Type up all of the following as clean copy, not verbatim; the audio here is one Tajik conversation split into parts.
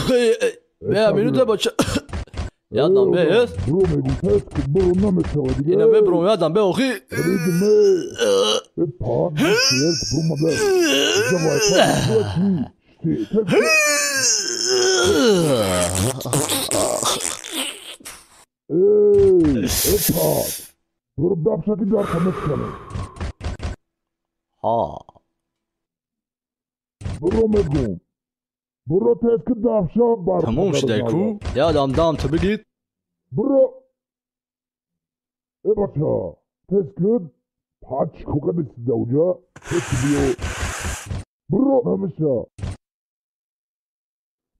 Бе минута бача. Ядам бе, ес. Бро мегум тез ку бро намешава дига. Ина мебром ядам бе охи. Э пак, тез бро мабла. Давай, пак, тез. Эй, э пак. Бро дапшаки дар камешкане. Ҳа. Бро мегум. Бро тез ки дафша бар. Тамом шудай ку? Ядам дам ту бигир. Бро. Э бача, тез ки пач кука бисида уҷа. Тез ки биё. Бро намеша.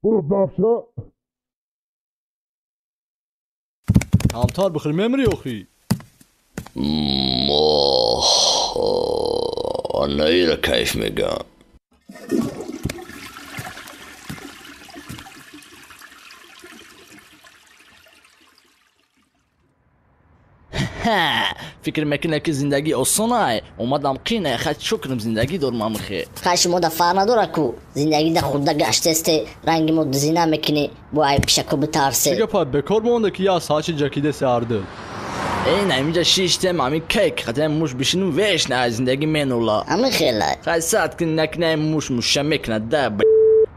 Бро дафша. Камтар бихӯр мемирӣ охи. Анаира кайф мегам. Фикр мекунем ки зиндагӣ осонай, омадам қине, хай чӣ кунам зиндагӣ дорам амхе. Хай шумо да фарқ надора ку, зиндагӣ да хурда гаштесте, ранги мо дизӣ намекунӣ, бо ай пишако битарсе. Чӣ гапа бекор монда ки я саачи ҷакидесе ҳарду. Эй на инҷа шиштем ами кек, хатем муш бишинум веш на зиндагӣ менула. Ами хелай. Хай саат ки накунем муш муша мекунад да б.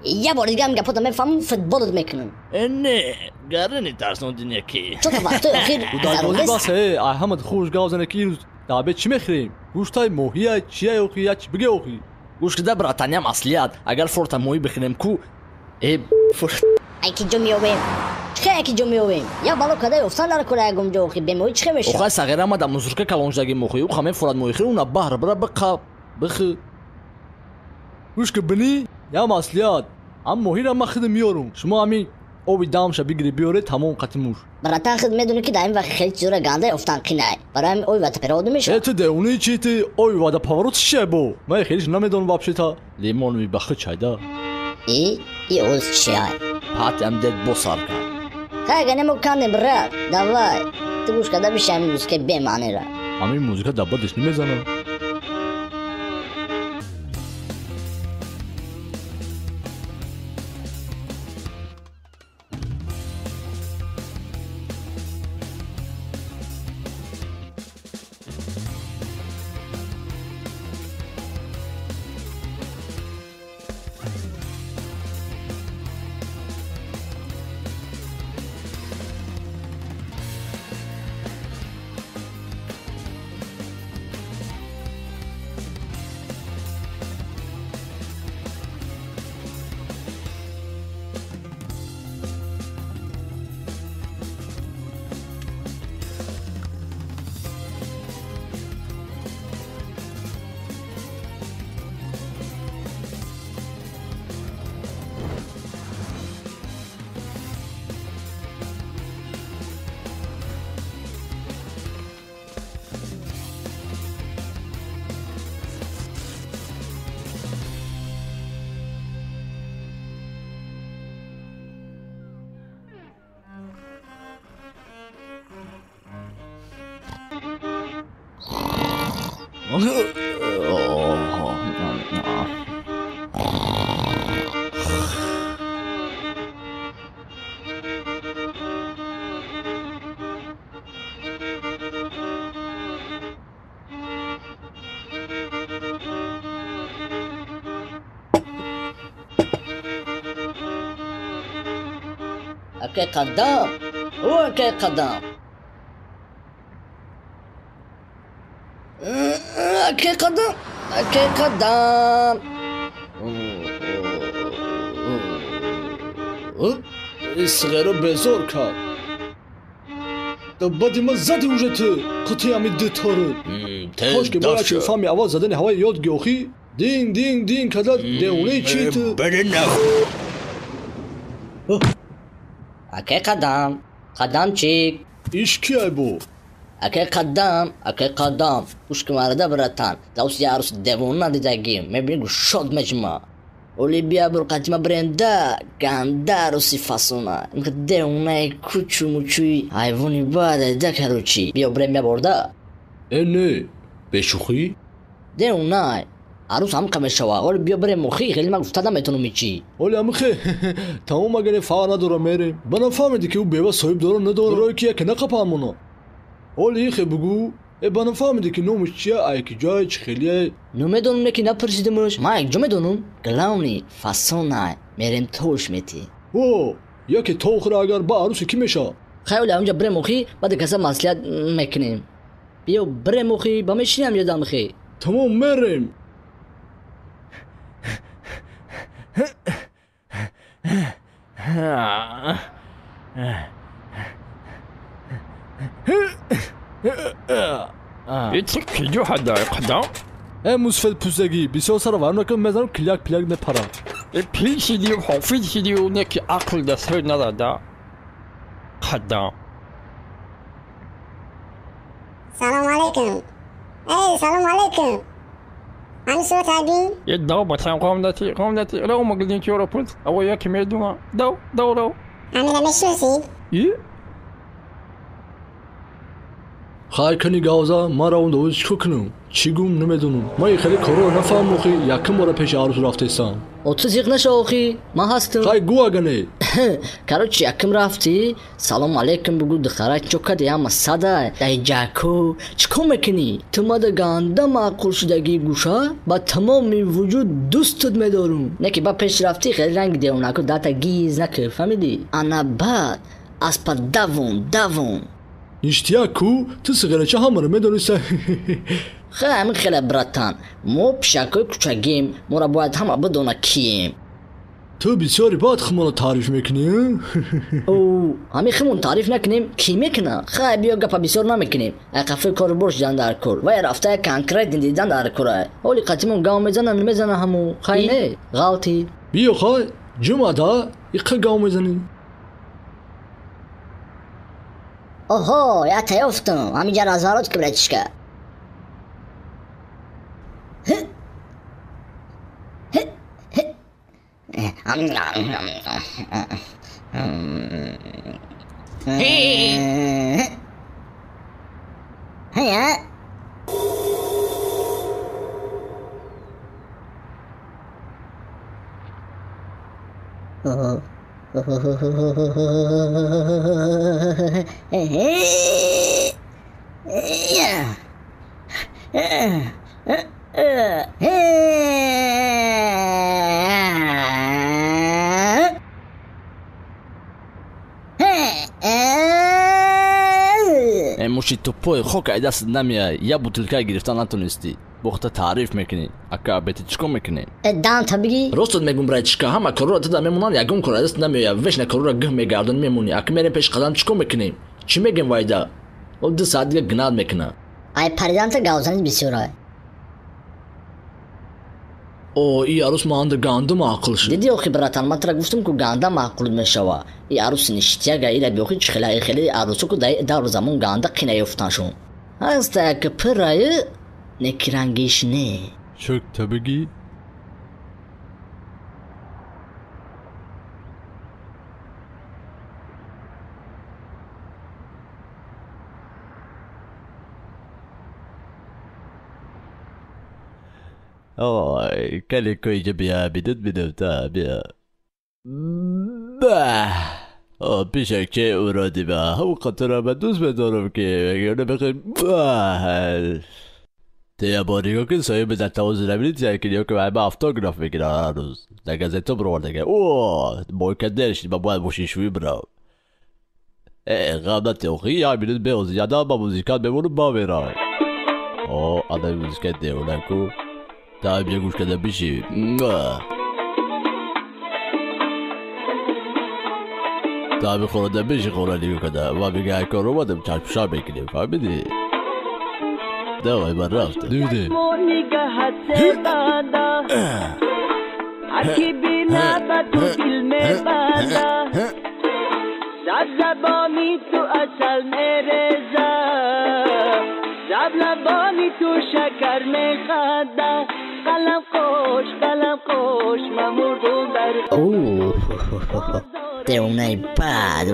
Я бори дига ам гапота мефаҳмам, футболот мекунам. Э не, гарани тарсондине ки. Чо та вақтои охир Удайбозӣ бас э, ай ҳамад хуш гап зане ки ирӯз даъбе чӣ мехӯрем? Гӯштай моҳия чия охи я чӣ биге охи? Гӯш кида братаниям аслият, агар форта моҳӣ бихӯрем ку, э форт. Ай ки ҷо меёвем? Чӣ хел ки ҷо меёвем? Я бало кадай офтан дар кора ягон ҷо охи, бемоҳӣ чӣ хел мешавад? Охай сағира ма дар мусурка калоншдаги мохӣ, ӯ хаме форат моҳӣ хӯр, уна баҳр бира биқаб, бихӯ. Гӯш ки бинӣ, ям аслият, ам моҳиро ман худам меёрум. Шумо ҳамин оби дамша бигирӣ биёре тамом қати муш. Братан худ медонӣ ки дар ин вақт хеле чизора ганда офтан қинай. Барои ҳамин ой вата переводу мешавад. Э ту девонаи чи ту? Ой вада поворот чия бо? Ман хелиш намедонам вообще-то. Лимон ми ба худ чайда. И и оз чиай. Патам дед босар кард. Хай ганемо кандем брат, давай. Ту гӯш карда биши ҳамин музикаи бемаънера. Ҳамин музика дар бадаш намезанад. Акай қадам, о акай қадам. Акай қадам, акай қадам. Исғеро безор кард. Баъди ман зади уже ту қути ҳами дутору. Кош ки бояд чи фаҳми аввал задани ҳаваи ёд гиёхӣ. Динг динг динг када девонаи чи ту? Акай қадам, қадамчик. Иш кияй бо? Акай қадам, акай қадам. Гӯш ки марада братан, давси арӯси девона дидагим, мебинӣ гӯшод меҷма. Оли бия бур қадима бренда, ганда арӯси фасона. Инқа девонаи кучу мучуи ҳайвони бад айда короче. Биё брем я борда. Э не, бешӯхӣ? Девонай. Арӯс ҳам қа мешава. Оли биё бирем охи, хеле ман гуфта наметонам ичи. Оли амихе, тамом агар фарқ надора мерем. Ба нафаҳмиди ки ӯ бева соҳиб дора надора, рое ки яке нақапамона. Оли ихе бугӯ, ба нафаҳмиди ки номаш чия, ай ки ҷой, чӣ хелие? Намедонам, не ки напурсидимаш. Ман якҷо медонам. Главный фасонай, мерем тош метӣ. О, яке то хӯра агар ба арӯси кӣ мешава? Хай оли ҳамҷа бирем охи, баъд каса маслиҳат мекунем. Биё бирем охи, ба мешинам ҷадам охи. Тамом мерем. Э мусфед пӯстагӣ, бисёр сара варм накун, мезанам кляк пляк мепарам. Пишидию ҳофиз шидию не ки ақл да сӯй надада. Қадам. Салом алейкум. Эй, салом алейкум. Ҳамин сурат ҳайбин? Е дав бачам қомдати, қомдати, рав магазин чиёро пурс, аво яке медуна. Дав, дав, рав. Ҳамина мешиносӣ? И? Хай кани гавза, ман равам довуз чӣ кунам? Чӣ гум намедонам. Ман хеле корро нафаҳмам охи, якум бора пеши арӯс рафтесам. О ту зиқ наша охи, ман ҳастам. Хай гӯ агане. Короче, якум рафтӣ, салом алейкум бугӯ, духтара чо кади ҳама сада, дай ҷако, чӣ кор мекунӣ? Ту мада ганда маъқул шудагии гӯша, ба тамоми вуҷуд дӯстат медорум. Не ки ба пеш рафтӣ, хеле ранги девонако дата гиз накӣ, фаҳмидӣ? Ана баъд аспа давон, давон. Ништяк ку, ту сигарача ҳамаро медониста. Хай ҳамин хеле братан, мо пишакҳои кӯчагим, моро бояд ҳама бидона кием. Ту бисёри бад хумонро таъриф мекунӣ? О, ҳамин хумон таъриф накунем, кӣ мекуна? Хай биё гапа бисёр намекунем. Ай қафои кору бор шидан дар кор. Вай рафта як конкрет дидан дар кора. Ҳоли қатимон гав мезана, намезана ҳаму. Хай не, ғалтӣ. Биё хай, ҷума да, иққа гав мезанӣ. Оҳо, я таёфтам. Ҳаминҷа разворот ки братишка. Э муши тупой, хок ай дастат намеяй, як бутилка гирифта натонистӣ. Бохта таъриф мекунӣ. Ака бети чӣ кор мекунӣ? Дан та бигӣ? Ростот мегум братишка, ҳама корро тада мемонанд, ягон кор даст намеояд. Вешна корро гӯҳ мегардонӣ мемонӣ. Ака мерем пеш қадам чӣ кор мекунем? Чӣ мегем вайда? О 2 соат дига гнат мекуна. Ай париданта гавзанит бисёра. О, и арӯс маанда ганда маъқул шуд. Диди охи братан, ман тара гуфтам ку ганда маъқул мешава. И арӯси ништяга ира биохи чӣ хела хеле арӯсо ку давру замон ганда қина ёфтаншон. Ҳаста як пираю неки рангиш не. Чӯк та бигӣ? Ой, каликои бия бидут бидута бия. Ба. О, пишакчаи уроди ба. Ҳам қатора ба дӯст медорам ки ягона бихоҳем. Ба. Те бор нигоҳ кун, соҳиби дар тавози революция ки нигоҳ кун, ба автограф мегирад ҳар рӯз. Дар газета бироварда. О, бойкадер ба бояд мошиншӯӣ бирав. Э, ғам нати охи, як минут беози, ядам ба музикант мемонам ба мерам. О, адаи музикант девона ку. Та бия гӯш карда биши. Та бихӯрада биши хӯра нигоҳ карда. Ва мега ай кор омадам, чашмпӯшак мекунем, фаҳмидӣ? Давай, ман рафтам. Диде. О, девонаи бад.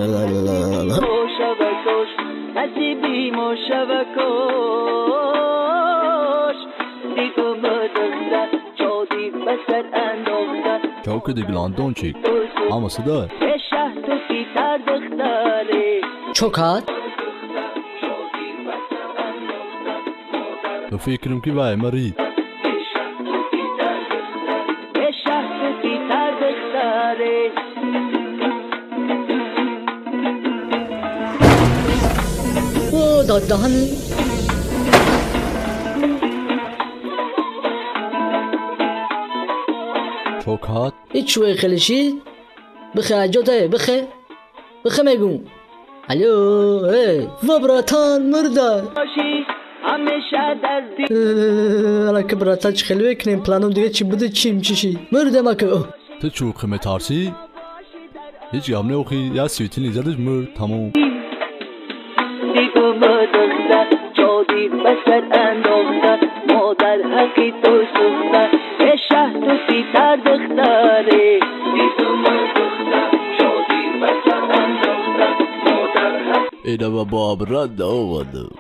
Чоки дигландончик, ҳама сида. Чо кард? Ба фикрам ки вай марид. О, дадаҳан. Чо кард? Ҳеҷ чӯе хеле шид? Бихе аҷоте, бихе. Бихе мегум. Алло, э, ва братан, мурда. Алака братан чӣ хеле мекунем? Планом дига чӣ буду чим чӣ шид? Мурдам ака. Ту чӯқи метарсӣ? Ҳеҷ гап не охи, як светильник задаш мурд, тамом. Ина ба обрат наомадам.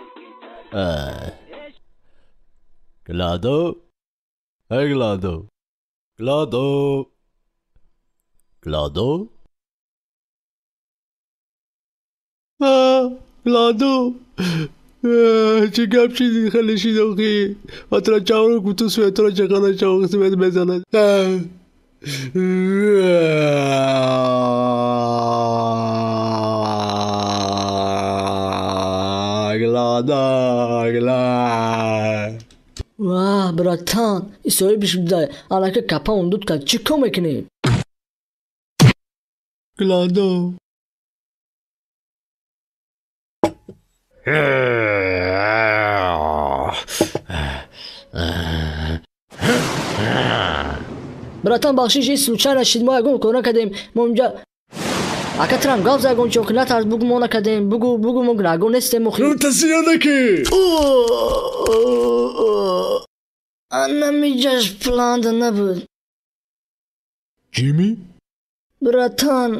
Гладо? Эй Гладо! Гладо! Гладо? Гладо! Чӣ гап шиди хеле шид охи? Ватра чавро куту светро чақара чавро свет мезанад. Глада, глада. Ваҳ, братан, ин соҳибиш буда. Алака капа ундуд кард. Чӣ кор мекунем? Гладо. Братан, бахшиш, ин случайно шид, мо ягон кор накардем. Мо инҷа ака трам гап за ягон чӣ, натарс, бугу мо накардем, бугу, бугу мо гунаҳгор нестем охи. Тасия наки! Анамиҷаш планда набуд. Ҷими? Братан,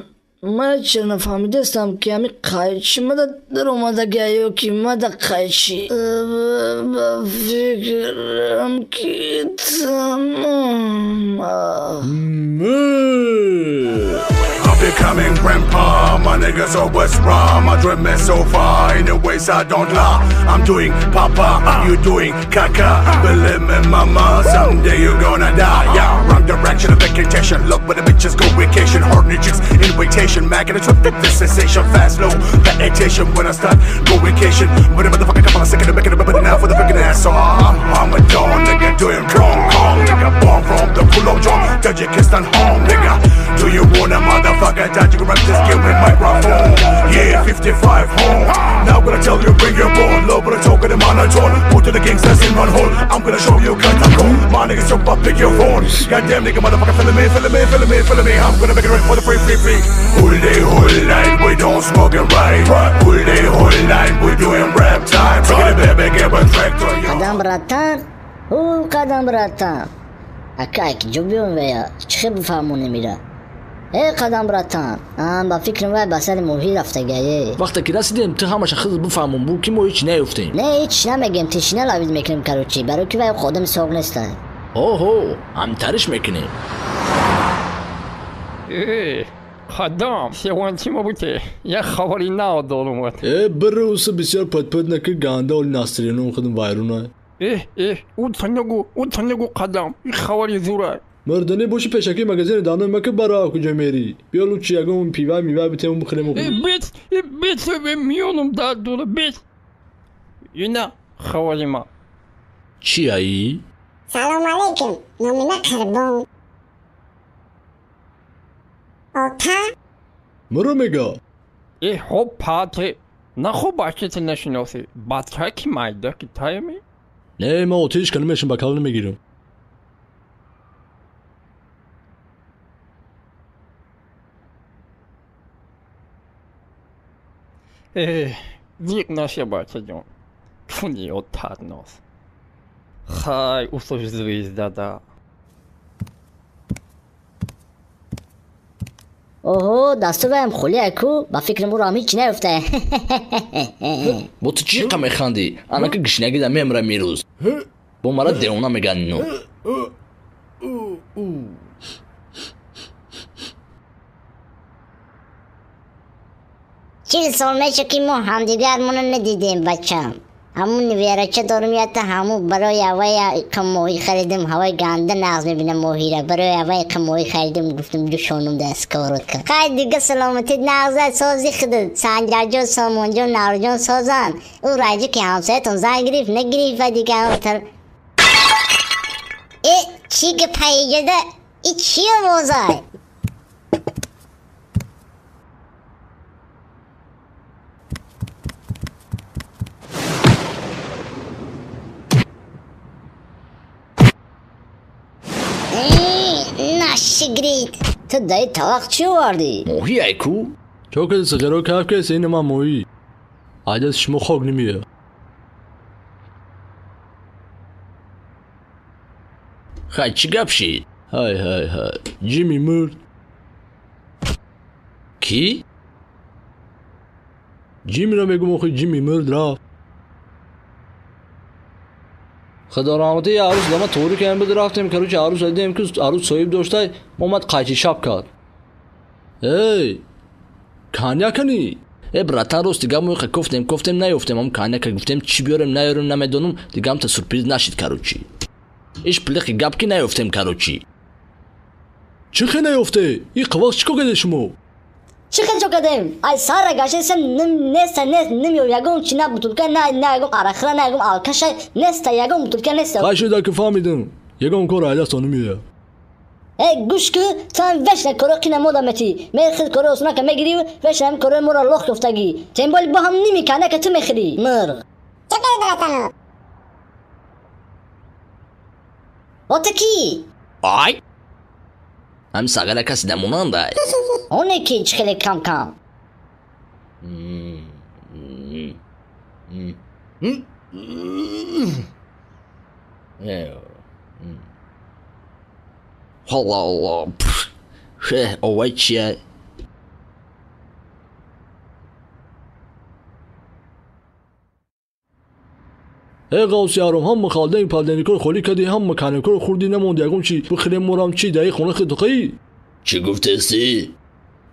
ман чиро нафаҳмидастам ки ҳами қайчи мада даромадагия ё ки мада қайчи. Ба фикрам ки тамом. Becoming grandpa, my niggas always raw. My dream is so far, in the ways I don't lie. I'm doing papa, you doing caca. Believe me, mama, someday you're gonna die. Yeah, wrong direction of vacation. Look where the bitches go vacation. Horny chicks in vacation. Mac and a trip to the sensation. Fast, slow, meditation. When I start, go vacation. But a motherfucker couple of seconds to make it a bit now for the freaking ass. So I'm a don, nigga, doing wrong, Kong, nigga, born from the Kulong, Tajikistan home, nigga. Do you wanna motherfucker? Tajik rap this give me microphone. Yeah, 55 home. Now gonna tell you bring your bone. Love when I talk in the monotone. Put to the gangsters in one hole. I'm gonna show you catacomb. My niggas jump up, pick your phone. Goddamn nigga, motherfucker, feeling me, feeling me, feeling me, feeling me. I'm gonna make it right for the free, free, free. All day, all night, we don't smoke and ride. All day, all night, we doing rap time. Bring it baby, get a tractor. Қадам братан, ӯ қадам братан. Ака ки ҷо биём вая, чӣ хел бифаҳмонем ира? Э қадам братан, ба фикрам вай ба сари моҳӣ рафтагае. Вақте ки расидем, ту ҳамаша худат бифаҳмон, бу ки мо ҳеҷ наёфтем. Не, ҳеҷ намегем, тишина лавид мекунем, короче, барои ки вай одами соғ неста. Оҳо, ҳамтариш мекунем. Э, қадам, севанчи мо буте, як хабари нав дорум. Э, бирр уса бисёр пат-пат наки ганда оли настроениям худам вайруна. Э, э, ӯ танагу қадам, ин хабари зура. Мурдани боши пешаки магазини дано маки бара куҷо мери? Биё лучше ягон пива мива битем бихӯрем. Бит, бит, миёнам дард дора, бит. Ина хабари ма. Чӣ аи? Салом алейкум, номи ман Қурбон. Ота? Маро мега. Э, хоб пате, нахо бачата нашиносӣ, бачаки майда ки таями? Не, ман отиш калимашон ба кал намегирам. Зиқ наша бачаҷон, куни отат нос. Хай, усош звездада. Оҳо, дасту ваям холия ку, ба фикрам ӯро ҳам ҳеҷ наёфта. Бо ту чӣ қа механдӣ? Анака гишнагида мемрам ирӯз. Бо мара девона меган ино. 40 сол меша ки мо ҳамдигармонро надидем бачам. Ҳамун неверача дорум ята ҳамун барои авая моҳӣ харидим, ҳавои ганда нағз мебинам моҳира. Барои авая моҳӣ харидим, гуфтам ҷӯшонум дар сковородка. Хай дига саломатӣ нағза сози худат. Санҷарҷон, Сомонҷон, Наврӯзҷон созанд. Ӯ раҷи ки ҳамсоятон зан гирифт, нагирифт ва дига ҳамтар. Э, чӣ гапа иҷода? И чӣ овозай? Нашигрид. Ту даи талақ чӣ овардӣ? Моҳӣ ай ку? Чо кади сағиро каф кест, ин ман моҳӣ. Ай даст шумо хок намея. Хай чӣ гап шид? Ҳай ҳай ҳай. Ҷимми мурд. Кӣ? Ҷиммиро мегум охи Ҷимми мурд рафт. Худо раҳматӣ я арӯс дама торик ам буд рафтем, короче арӯс дидем ки арӯс соҳиб доштай, омад қайчи шаб кард. Эй, коньякани? Э братан, рост дига мо ха кофтем, кофтем наёфтем, ам коньяка гуфтем чӣ биёрем наёрем намедонам, дига ам та сюрприз нашид короче. Иш плехи гап ки наёфтем короче. Чӣ хе наёфте? И қавақ чӣ кор кардед шумо? Чӣ хел чо кардем? Ай сара гаштесам неста нест намеёр ягон чи на бутулка на на ягон арахра на ягон алкаша неста ягон бутулка неста. Хай шуда ки фаҳмидам. Ягон кор ай дастон намеояд. Э гӯш ку, ту ҳам вешна коро қина мода метӣ. Мехел коро осонака мегирӣ, вешна ҳам корои моро лох кофтагӣ. Темболи бо ҳам ними канака ту мехӯрӣ. Мурғ. Чӣ кардӣ братану? О ту кӣ? Ай? Ҳам сағира каси дамонандай. Оне ки чӣ хеле кам кам. Алла Алла. Ше, овай чия? Э ғавс яром, ҳама халдани палданикор холӣ кардӣ, ҳама каникор хӯрдӣ, намонди ягон чӣ бихӯрем морам чӣ даи хона хидқӣ? Чӣ гуфтестӣ?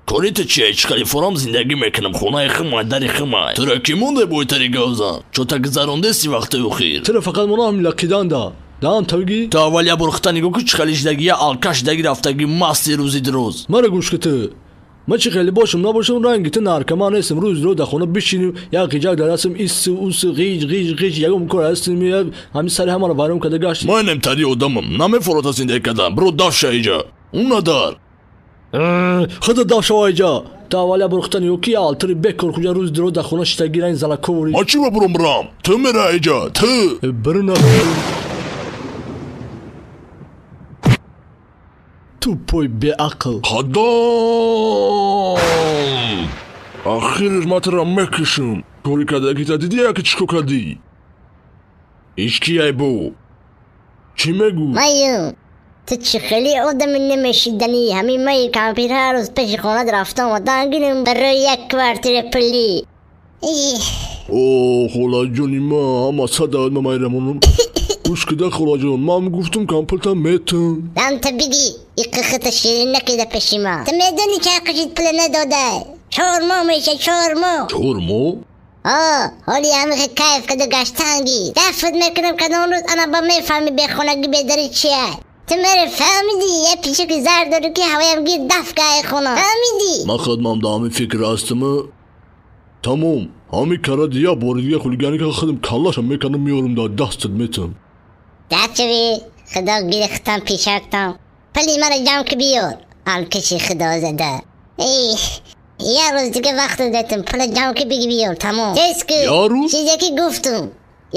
Кори ту чия? Чӣ хеле форам зиндагӣ мекунам, хонаи химай, дари химай. Туро кӣ монде бойтари гавзан? Чо та гузарондести вақти охир? Туро фақат мона ҳам лақиданда. Даам тавгӣ? Ту аввал я бор хита нигоҳ ку чӣ хеле шидагӣ, я алкаш шидагӣ рафтагӣ, масти рӯзи дирӯз. Мара гӯш ки ту. Ман чӣ хеле бошам набошам, ранги ту наркоман нестам. Рӯз рӯз дар хона бишинем, як ғиҷак дар дастам, ису усу ғиҷ ғиҷ ғиҷ, ягон кор ҳастем, ҳамин сари ҳамаро вайрон карда гашт. Ман немтари одамам, намефорота зиндагӣ кардан. Биро даф ша иҷа. Ун надар. Худо даф шава иҷа. Ту аввал я бор хита нигоҳ ки алтри бекор куҷа рӯзи дирӯз дар хона шиштагӣ ранги залаковори. Ман чӣ ба буром бирам? Ту мера иҷа, ту. Бирна. Тупой беақл. Қадам! Ахираш ман туро мекушам. Кори кардагита дидӣ яке чӣ кор кардӣ? Иш ки ай бо? Чӣ мегӯ? Маюм, ту чӣ хеле одами намешиданӣ. Ҳамин майи кампир ҳар рӯз пеши хонат рафта омадан гирем барои як квартира пулӣ. О, холаҷони ман, ҳама сад ман майрамонам. Гӯш кида холаҷон, ман гуфтам кампиртам метам. Дам та бигӣ, иқихита ширин накида пеши ман. Ту медонӣ чанд қишит пула надодай? 4 моҳ меша, 4 моҳ. 4 моҳ? О, ҳоли ҳамихе кайф каду гаштанги. Дафт мекунам кадом рӯз ана ба мефаҳми бехонагӣ бедарӣ чия. Ту мере фаҳмидӣ, я пишуки зар дорӣ ки ҳавоям гир даф кай хона. Фаҳмидӣ? Ман худмам да ҳамин фикр ҳастам. Тамом, ҳамин кара дия бори дига хулиганӣ ка худам каллашам мекунам меорам да дастат метам. Дастчави, худо гирифтам пишактам. Пули маро ҷамъ ки биёр. Алкаши худо зада. Я рӯз дига вақт додатам, пула ҷамъ ки биги биёр, тамом. Тез ку. Я рӯз? Чизе ки гуфтум.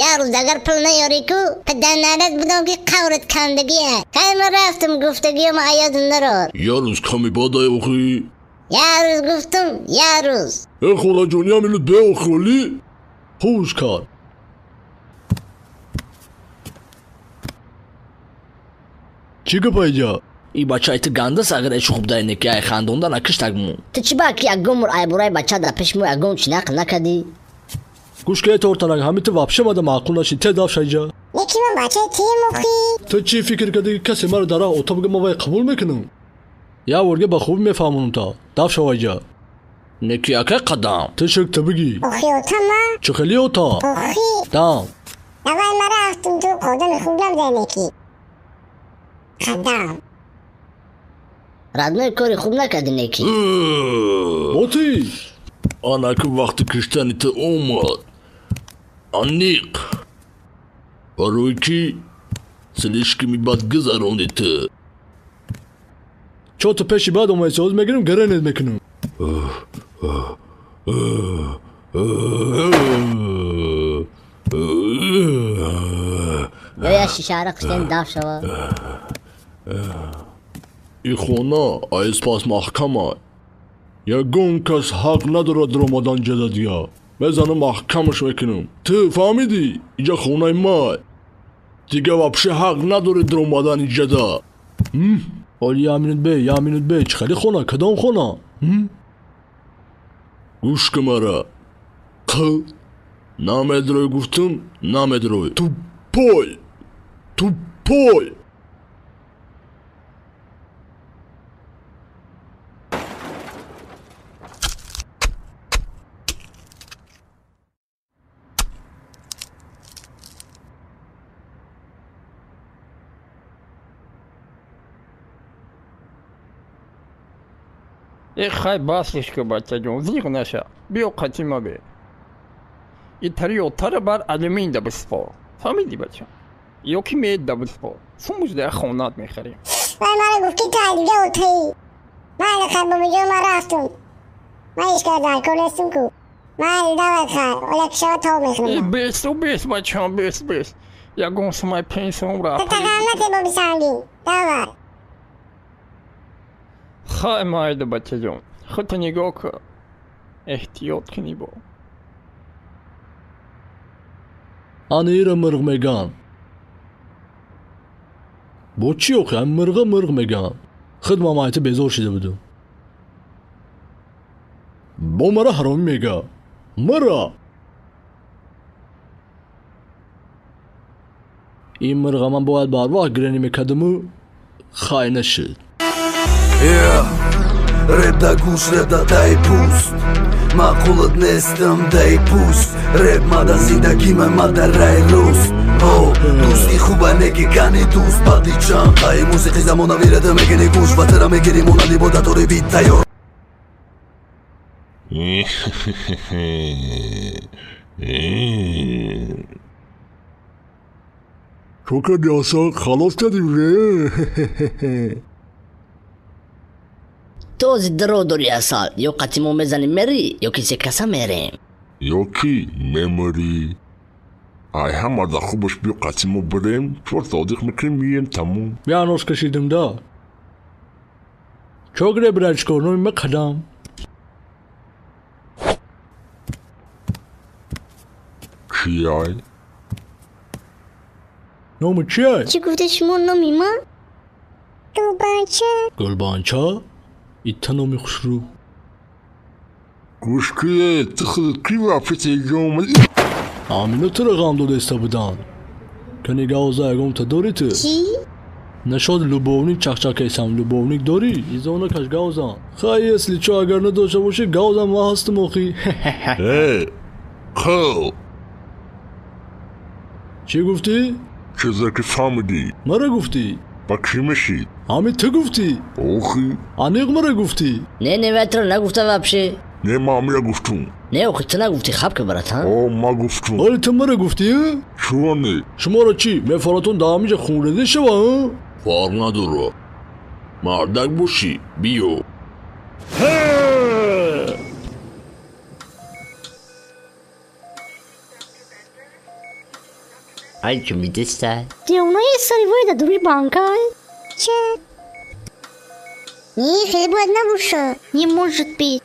Я рӯз агар пул наёрӣ ку, падарнарат будам ки қаврат кандагия. Хай ман рафтам гуфтагиёма аёдам нарор. Я рӯз ками бадай охӣ. Я рӯз гуфтум, я рӯз. Э холаҷон, я минут беохоли. Хуш кард. Чӣ гапа иҷа? И бачаи ту ганда сағираи шухуб дай неки ай хандонда накиштагму. Ту чӣ ба ки ягон мур айбораи бача дар пеши мо ягон чӣ нақл накардӣ? Гӯш ки тортанак, ҳамин ту вообще мада маъқул нашид, те даф ша иҷа. Неки ман бачаи кием охи? Ту чӣ фикр кардӣ, ки касе маро дар роҳ ота бигӯ, ман вай қабул мекунам? Як борга ба хубӣ мефаҳмонам та. Даф шава иҷа. Неки акай қадам. Ту шук ту бигӣ. Охи ота ма? Чӣ хели ота? Охи. Дам. Давай ма рафтум, ту одами хуб набудай неки. Қадам. Родной, кори хуб накардӣ неки. Боти. Анаки вақти киштани ту омад. Аниқ. Барои ки слишкими бад гузаронди ту. Чо ту пеши бад омадӣ, ҳозир мегирам гренед мекунам. Ё як шишаара қиштем даф шава. И хона айспас маҳкама. Ягон кас ҳақ надорад даромадан ҷада дига. Мезанам маҳкамаш мекунам. Ту фаҳмидӣ? Иҷа хонаи май. Дига вообще ҳақ надорӣ даромадан иҷада. Оли як минут бе, як минут бе. Чӣ хели хона? Кадом хона? Гӯш кун мара. Қ намедрои гуфтум, намедрои. Тупой! Тупой! Э хай баслиш ку бачаҷон, зиқ наша. Биё қатима бе. Итари отара бар алюмин да биспор. Фаҳмидӣ бача? Ё ки мед да биспор. Сумуш да хонат мехарем. Вай мара гуфт ки ту ай дига отаӣ. Майли хай бобиҷон, ман рафтум. Ман ҳеҷ кара дар кор нестум ку. Майли давай хай, оля ки шава тов мехӯрам. Э бес, бес бачам, бес, бес. Ягон сумай пенсиям рафт. Ту тағам нате боби сангин. Давай. Хай майли бачаҷон, худто нигоҳ кун. Эҳтиёт кунӣ бо. Ана ира мирғ меган. Бо чӣ охи? Ам мирға мирғ меган. Худ ман майта безор шида будум. Бо мара ҳаромӣ мега. Мара! Ин мирға ман бояд барвақт гиренӣ мекардаму хай нашуд. Рэп да гӯш, рэп да таи пӯст. Маъқулат нестам даи пӯст. Рэп мада зиндагима мада раи рост. Дӯсти хуба неки кани дӯст баъди чанд қаи мусиқи замонавӣ рада мегирӣ гӯш ва тара мегирӣ монанди бо датори бит тайёр. Чо кардӣ асан? Халос кардӣ уже? Ту ози дро дорӣ асал. Ё қатъи мо мезанем мерӣ, ё ки се каса мерем. Ё ки мемирӣ. Ай ҳамада хубаш биё қатъи мо бирем, чор содиқ мекунем, мием тамом. Я нос кашидим да. Чо гире брачко, номи ма қадам. Кияй? Номи чияй? Чӣ гуфте шумо номи ман? Гулбанча. Гулбанча? Ита номи хушрӯ. Гӯш кие, ту худат ки вафити омадӣ? Амино туро ғам дода иста буданд. Кани гавза ягон та дорӣ ту? Чӣ? Нашод любовник чақчакесам, любовник дорӣ? Изона каш гавзан. Хай, если чо агар надошта бошӣ, гавзан ман ҳастам охи. Э, қил. Чӣ гуфтӣ? Чизе ки фаҳмидӣ. Мара гуфтӣ? Ба кӣ мешӣ? Ҳами ту гуфтӣ? Охи. Аниқ мара гуфтӣ? Не, не, вай туро нагуфта вообще. Не, ман ҳамира гуфтум. Не, охи ту нагуфтӣ, хаб ки братан. О, ман гуфтум. Оли ту мара гуфтӣ? Чуро не? Шуморо чӣ, мефаратон дар ҳамиҷа хунрезӣ шава, а? Фарқ надорад. Мардак бошӣ, биё. Ай чӣ мидиста? Девонаи сари вой дар дури банкай. Ча? Не, хеле бояд набошад. Не может быть.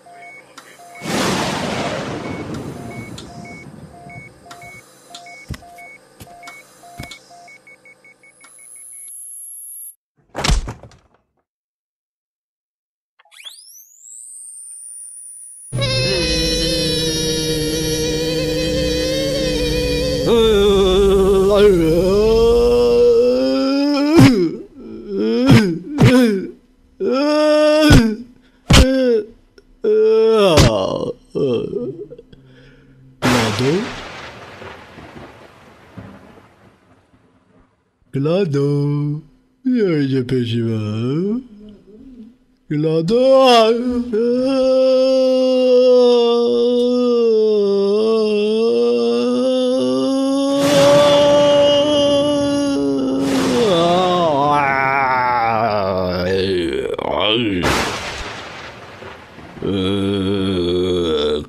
Гладо, биё инҷа пеши ман. Гладо.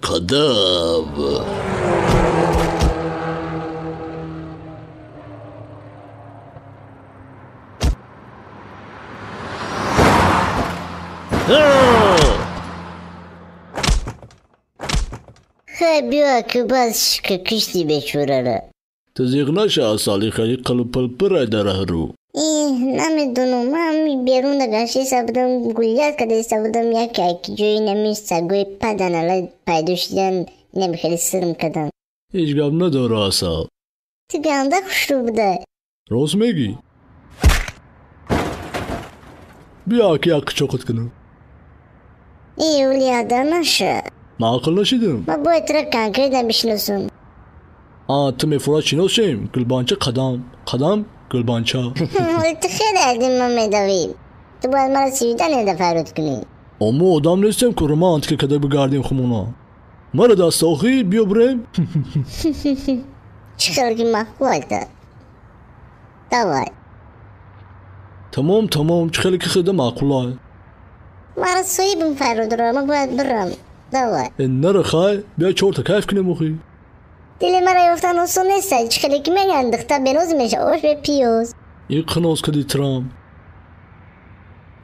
Қадам. Хай биё ки бас ки кишти бечораро. Ту зиқ наша асали хеле қилпилпирай дар раҳрӯ. Иҳ, намедонам, ман ҳами берун гаштиста будам, гулят кадаиста будам, яке ки ҷои нами сагои паданала пайдо шидан, инами хеле сирм кардам. Ҳеҷ гап надора асал. Ту ганда хушрӯ будай. Рост мегӣ? Биё ки як қичоқат кунам. И улияда наша. Маъқул нашидам? Ма бояд тура конкретно бишносам. А, ту мефурад шиносшем? Гулбанча қадам, қадам гулбанча. Ҳоли ту хеле аз дин ман медавӣ. Ту бояд маро свидание фарёд кунӣ. Мо одам нестем ку романтика када бигардем хумона. Мара даст охӣ биё бирем. Чӣ хел ки маъқул айта. Давай. Тамом, тамом, чӣ хеле ки хелда маъқулай. Мара соҳибам фарёдро, ман бояд бирам. Давай. Нара хай, биё чорта кайф кунем охӣ. Дили мара ёфтан осон нест, чӣ хеле ки мегӯянд духтар беноз мешавад, ош бе пиёз. Ин қиноз кади трам.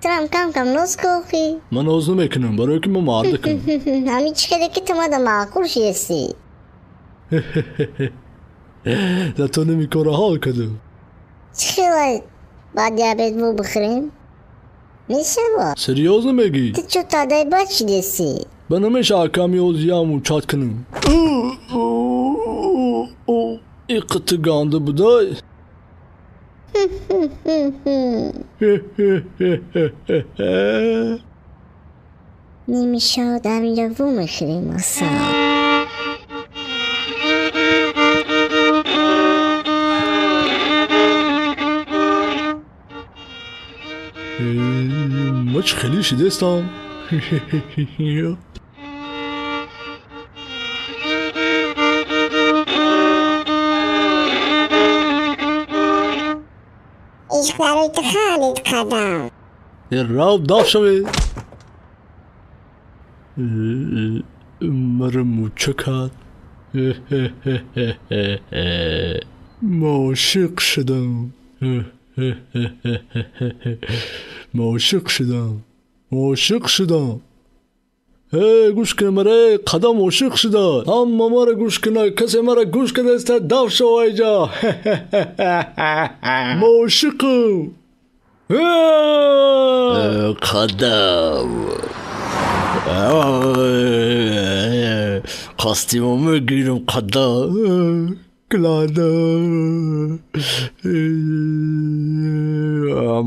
Трам кам кам ноз ку охӣ. Ман ноз намекунам, барое ки ман мардакам. Ҳамин чӣ хеле ки ту мада маъқул шидастӣ. За то ними кора ҳал кардам. Чӣ хелай баъди обед бо бихӯрем? Мешава? Серьёзно мегӣ? Ту чӯ таъдаи бад шидастӣ? Ба намеша аками озияму чат кунам. Иқити ганда будай. Немешавад ҳаминҷа вомехӯрем асал. Ма чӣ хеле шидастам. Ишқ барои ту халид қадам. Рав даф шавед. Маро мӯча кард. Ма ошиқ шудам. Ма ошиқ шудам. Ошиқ шудам. Э, гӯш кун маре, қадам ошиқ шуда. Ҳама маро гӯш куна, касе маро гӯш кадаста даф шава иҷа. Ма ошиқам. Қадам. Қастимо мегирам қадам. Гладо.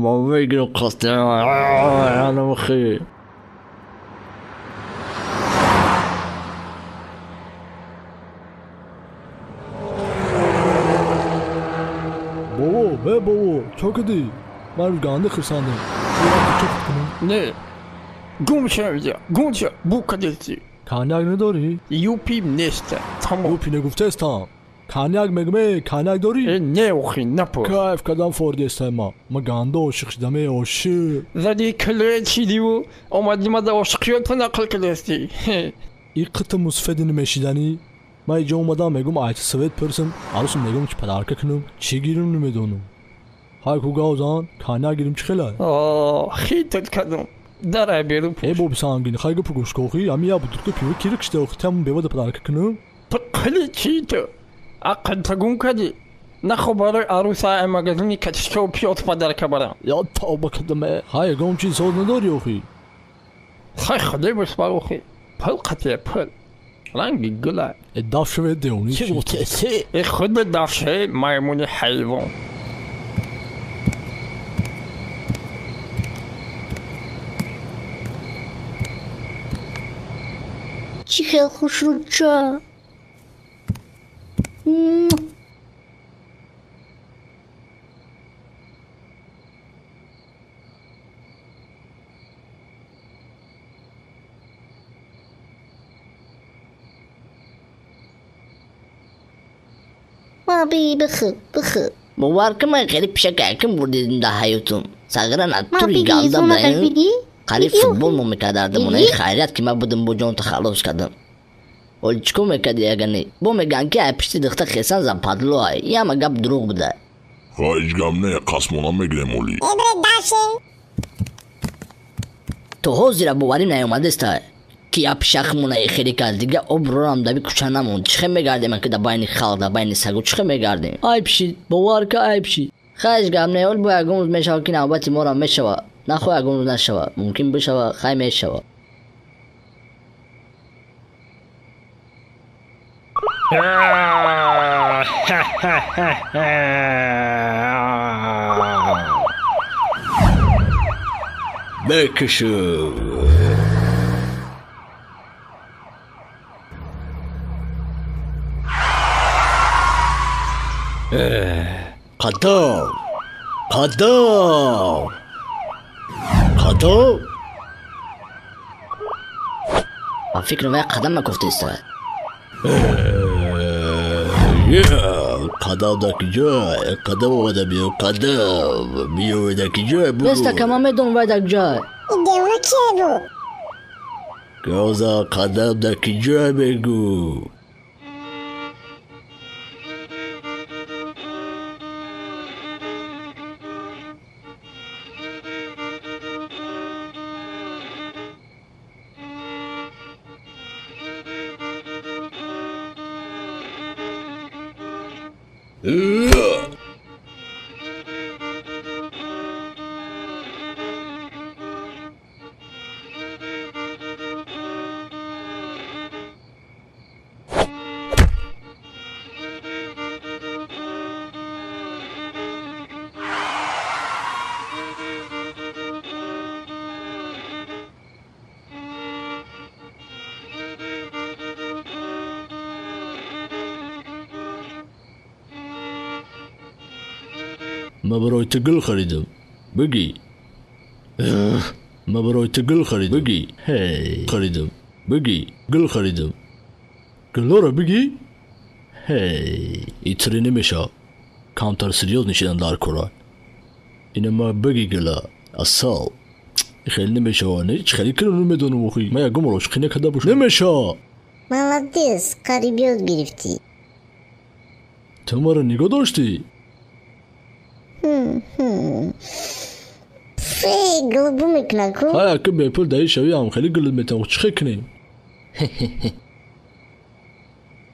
Ма мегирам қастимо. Анамхи. Бобо, бе бобо, чо кардӣ? Ман ганда хурсандам. Не, гум шав инҷа, гум шав, бу кадестӣ. Коньяк надорӣ? Юпи нест, тамом. Юпи нагуфтаестам. Коньяк мегӯме, коньяк дорӣ? Э, не охи, напурс. Кайф кардам фордестам ма. Ма ганда ошиқ шудам, э, ошиқ. Зади килоя чидиву, омадӣ мада ошиқиёту нақл кардастӣ. И қитм мусфеди намешиданӣ? Ман инҷо омадам, мегӯм айти свет пурсам, арӯсам мегӯм чи падарка кунам, чӣ гирам намедонам. Ҳай ку гавзан, коньяк гирим чӣ хелай? Хитат кардам. Дарай беру. Э, боби сангин, хай гапу гӯш кохи, ами я бутылка пиво кира кишта охи, тамом бевада падарка кунам. Ту қили чӣ ту? Ақлта гум кардӣ? Нахо барои арӯса ай магазини катишкаву пиёз падарка барам. Я тавба кардам, э. Ҳай ягон чиз соз надорӣ охи? Хай худой бисбар охи. Пул қатия пул. Ранги гула. Э, даф шавед девони. Чӣ гуфтӣ? Э, худ даф шавед маймуни ҳайвон. Чӣ хел хушрӯча. Ма би бихӯ, бихӯ. Бовар кун, ман хеле пишакаким бурдидим дар ҳаётум. Сағира Ма натури биги, галда зонакаш будаем. биги. Қариб Биги, футбол мо мекардардим. Биги. Онаи хайрият ки ман будим, бо ҷон тахаллус кардам. Оли чӣ кор мекарди ягане? Бо мегӯянд ки ай пишти духта хесан западло ай. Яма гап дурӯғ буда. Ҳеҷ гап не, қасмона мегирем оли. То ҳозира боварӣ наёмадаста ки як пишакмона хеле кард. Дига обрӯрам даби кӯча намонд. Чӣ хел мегардем ки дар байни халқ, дар байни сагу чӣ хел мегардем? Айб шид, бовар ка, айб шид. Хайш гап не, оли бо ягон рӯз мешава ки навбати морам мешава. Нахоҳ ягон рӯз нашава, мумкин бишава, хай мешава. Бекишу. Қадам, қадам, қадам. Ба фикри вай қадам накуфтаиста. Қадам дар куҷой? Қадам омада биё, қадам биё, дар куҷой бугӯ? Неста ка, ман медонам вай дар куҷой. Ин девона кие буд? Гоза, қадам дар куҷой мегӯ? Ман барои ту гул харидам. Бигӣ. Ман барои ту гул харидам. Бигӣ. Ҳей, харидам. Бигӣ, гул харидам. Гулҳоро бигӣ? Ҳей, итри намешавад. Камтар серьёз нишидан дар кора. Ина ма бигӣ гула. Асал. Хеле намешавад. Не, чӣ хеле кунам намедонам охи. Ман ягон бор ошиқӣ накарда бошам. Намешавад. Молодец, қариб ёд гирифтӣ. Ту маро нигоҳ доштӣ? Фей, гулбу мекунад ку? Ҳай, ака бепул даи шавӣ ҳам хеле гулут метавон. Чӣ хел кунем?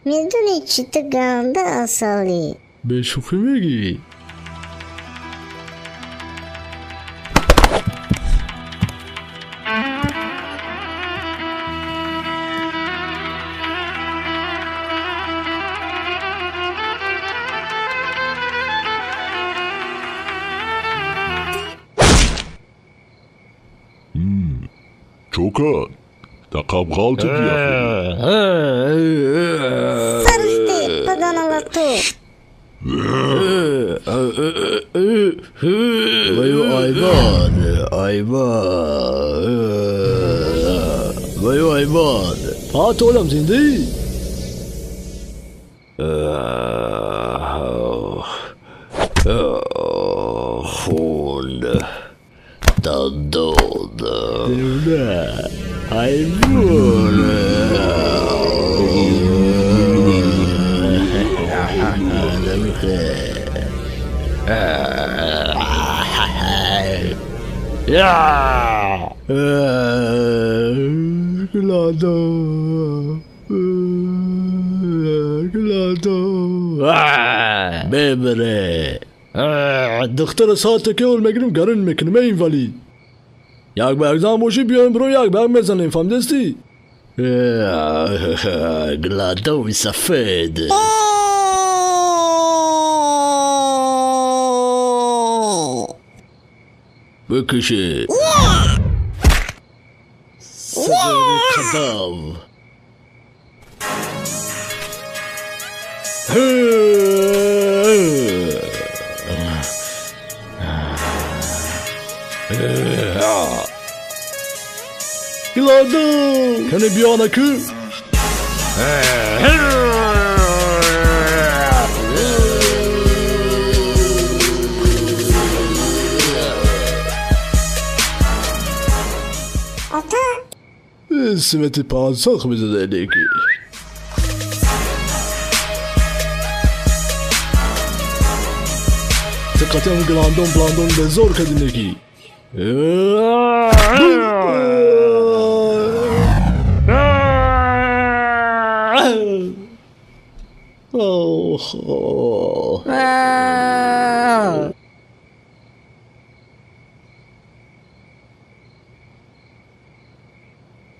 Медонӣ чӣ, ту ганда асалӣ. Бешӯхӣ мегӣ? Чока, тақаб ғалтиди ахи. Саришти, паданала ту. Ваю айвон, айвон, ваю айвон. Ҳа, ту олам зиндаӣ? Хун, дандон. Девона, ҳайвон. Гладо, гладо. Бебре. Духтара соате ки ол мегирим, гарон мекунем, эй инвалид. Як ба як зан бошӣ, биёем бро, як ба як мезанем, фаҳмидастӣ? Гладови сафед. Бикуши. Сафеди қадам. Гладо, кане биёна ку? свети пансох мезадалеки. Диққатиам гландон бландон безор кардинеки.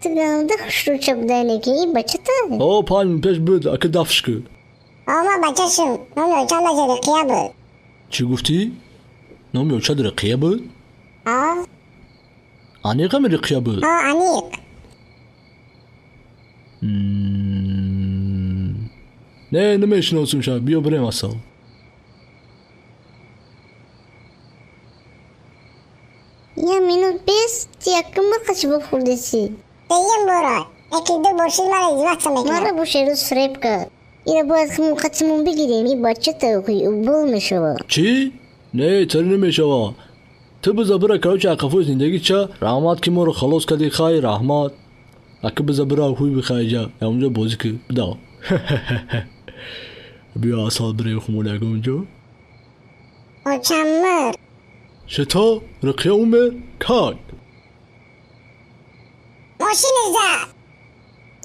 Ту ганда хушрӯча будалеки и бачата? О, 5 минут пеш буд, ака дафш ку. О, ма бачашум, номи очам даже Руқия буд. Чӣ гуфтӣ? Номи очат Руқия буд? О. Аниқами Руқия буд? О, аниқ. Не, намешиносум ша, биё бирем асал. Я минут бес, ти якум бор қачибоб хӯрдесӣ. Дуюм бора, яки ду бор шид мара издеваться мекунад. Мара боше рӯз фиреб кард. Ира бояд хумон қатимон бигирем, и бача тавқи убол мешавад. Чӣ? Не, тари намешава. Ту биза бира, короче, ақафои зиндагӣ ча, раҳмат ки моро халос кардӣ, хай, раҳмат. Ака биза бира, хуй бихайҷа, ямонҷо бозӣ ки, бидав. Биё асал бирем хумон ягонҷо. Очам мурд. Что? Руқия умер? Как? Мошини зад.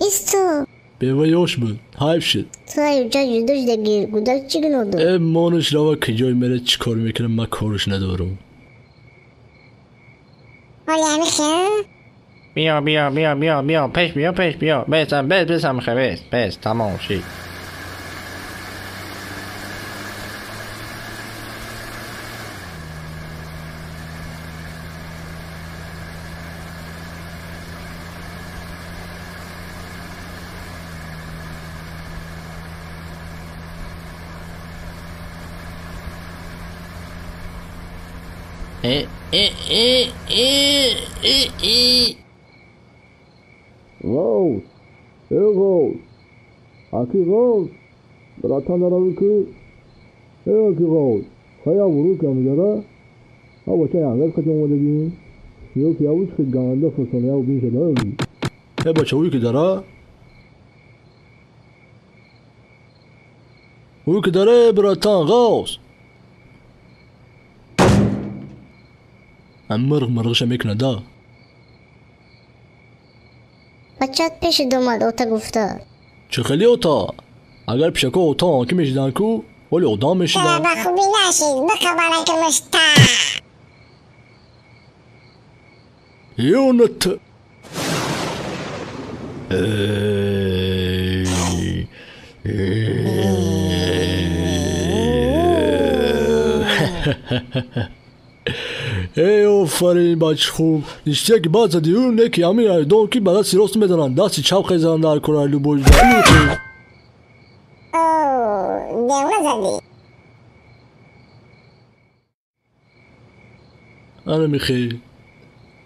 Исто. Бева ёш буд, ҳайф шуд. Ту аюҷа ҷудо шудагӣ, гудак чӣ гуноҳ дошт? Э, монаш рава киҷой мере, чӣ кор мекунам, ман корш надорам. Оли амихе? Биё, биё, биё, биё, биё, пеш биё, пеш биё. Бесам, бес, бесам, хе, бес, бес, тамом шид. Э, э, э, э, э, э. Ғавс, э ғавс, аки ғавс, братан дарави ку, э аки ғавс, хая вуруд камидара, а бача янгаз қати омадагӣ, ё ки явуч хи ганда фасона яв бин шада. Э бача уй ки дара? Уй ки дара, братан, ғавс. Мирғ мирғиша мекунад да. Бачаат пеши омад, ота гуфта. Чӣ хеле ота? Агар пишако ота ки мешидан ку, вале одам мешидан. Ба хубӣ нашид, биқабаракамаш та. Ёнат. Эй, офарин, бачи хуб. Ништяки баъд зади ӯ, не ки ҳамин айдон ки ба дасти рост мезананд, дасти чап хезананд дар кора любой ҷо. О, девона задӣ. Ана михе.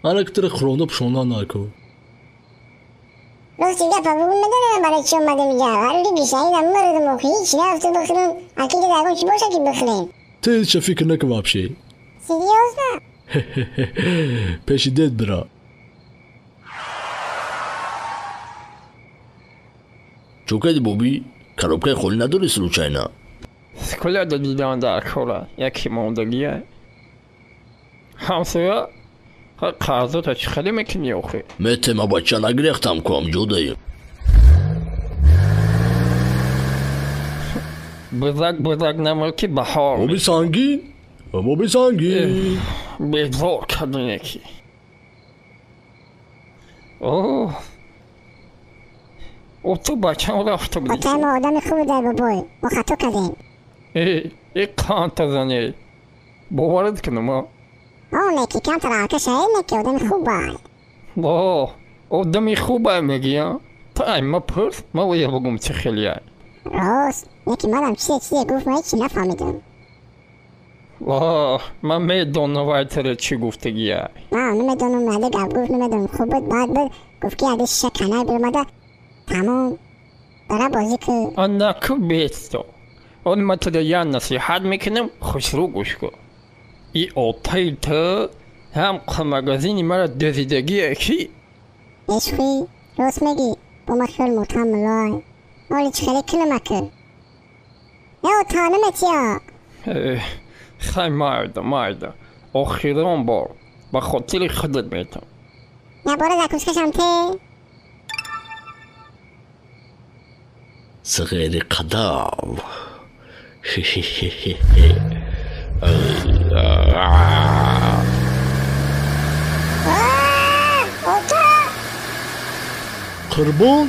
Ана ки тира хӯронда пушондан дар кор. Рости гапа бугун медонам барои чӣ омадем иҷа. Ҳарли бишаидам мурдум охи ҳеч нарафту бихӯрем. Акида ягон чӣ боша ки бихӯрем. Ту ҳеч фикр накун вообще. Серьёзно? Пеши дед бира. Чӯ кардӣ бобӣ? Коробкаи холӣ надорӣ случайно? Сколяда дидан дар кора, яке мондагия. Ҳамсоя, қарзота чӣ хеле мекунӣ охи? Метема бача, нагирехтам ку амҷодаем. Бузак бузак намуд ки баҳор. Боби сангин? Боби сангин. Безор кардин яки. О, о ту бачам рафта будӣ. Отаи мо одами хуб будай бобой, мо хато кардем. Э, э қанта зане. Боварат кунам, а? О, неки камтар алкаша, э неки одами хубай. О, одами хубай мегӣ, а? Ту ай ма пурс, ма оя бугум чӣ хелияй. Рост, неки манам чизе чизе гуфт, ма ҳечи нафаҳмидам. О, ман медонам вай тара чӣ гуфтагия. Ман намедонам, яде гап гуфт, намедонам хуб буд, бад буд, гуфт ки яде шиша канай биромада, тамом, дора бозӣ ку. Ана ку бесто. Он ма тара я насиҳат мекунам, хушрӯ гӯш кун. И отаи ту ҳам магазини мара дезидагие ки? Нешхӣ? Рост мегӣ, бо ма хиёл мотам муллоай. Оли чӣ хеле кунам акр? Э ота наметия. Хай майда, майда. Охирон бор. Ба хотири худат метам. Ябора закускашам те. Сағири қадам. Ота! Қурбон?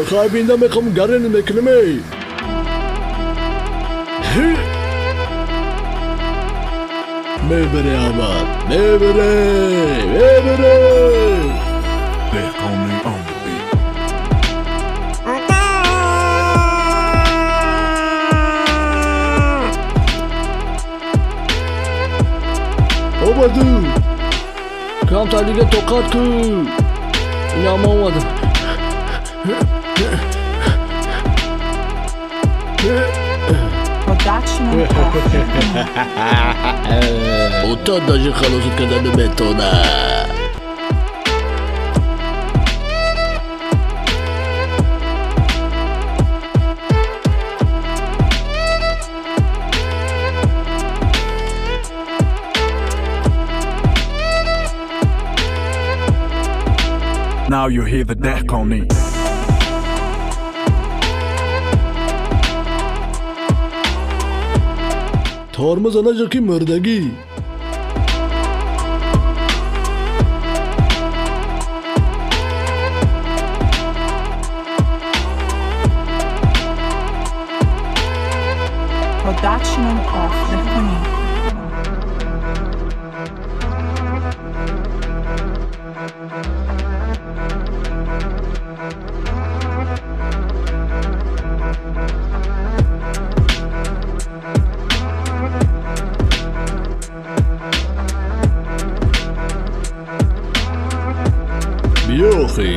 Хай бинда мехоҳам гарен мекунам эй. Мебере Аҳмад, мебере, мебере. Dehqani on the beat. Ота! Обаду. Камтар дига тоқат кун. Инам омадам. Production of Ота даже халосат карда наметавонад. Now you hear the Dehqani. Тормоз наҷа ки мурдагӣ. Production of Dehqani. Биёхӣ.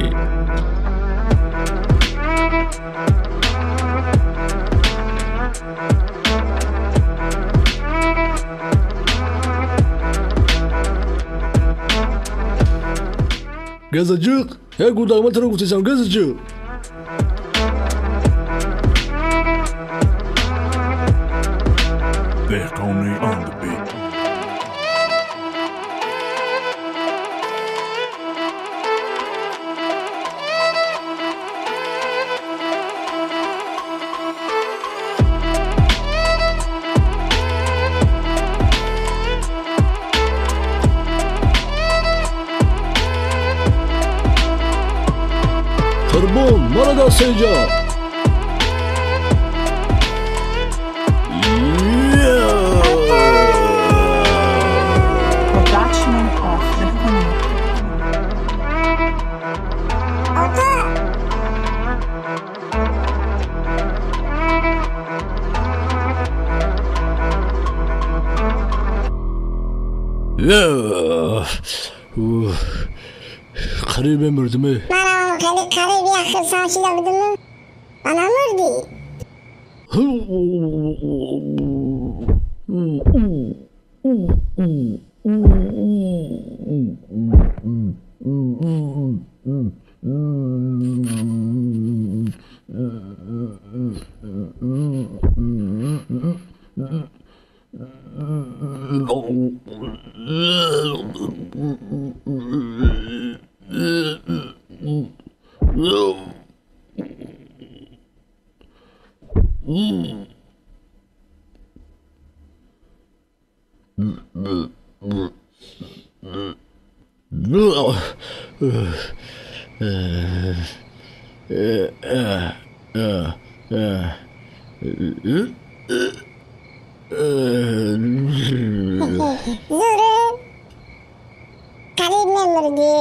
Газаҷиқ, як гудагма туро гуфтесам, газаҷиқ. Dehqani on the beat. Қурбон, мара дастеҷа. Production of Dehqani. Ота! Қариб мемурдим. Манам хеле қариб як хирсан шида будиму. Мана мурдӣ. Зуре? Қариб мемурдӣ.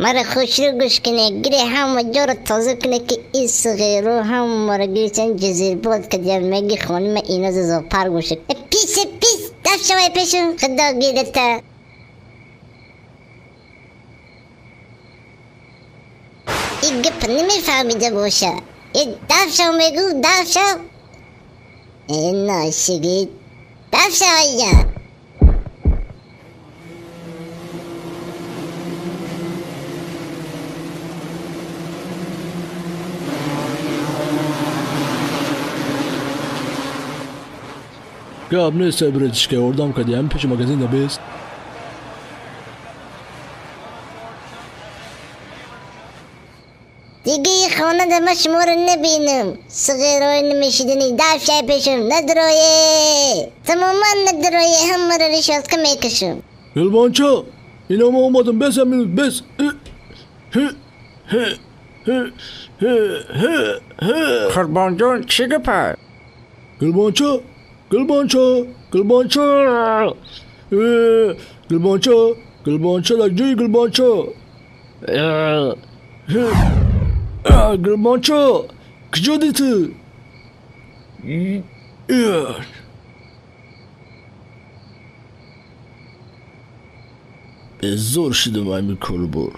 Мара хушрӯ гӯш куне, гире ҳама ҷоро тоза куне ки ин суғиру ҳамаро гирифтан ҷазирбод кардия. Меги хонума ино зопар гӯша. Писе пис, даф шавай пешум, худо гирата. Ин гап намефаҳмида боша. Даф шав мегӯ, даф шав. Ношигит. Даф шав инҷа. Гап нест, братишка, ёрдам кардӣ, ҳамин пеши магазин набест. Дига хона дар ма шуморо набинам. Сағирои намешидани, даф шай пешам, надрое. Тамоман надрое, ҳамаро решотка мекашам. Гулбонча, ино ма омадам, бес як минут, бес. Қурбонҷон, чӣ гапа? Гулбонча, Гулбонча, Гулбонча, Гулбонча, Гулбонча, дар ҷои Гулбонча. Гулбонча, куҷо дидӣ ту? Безор шудам ҳамин корубор.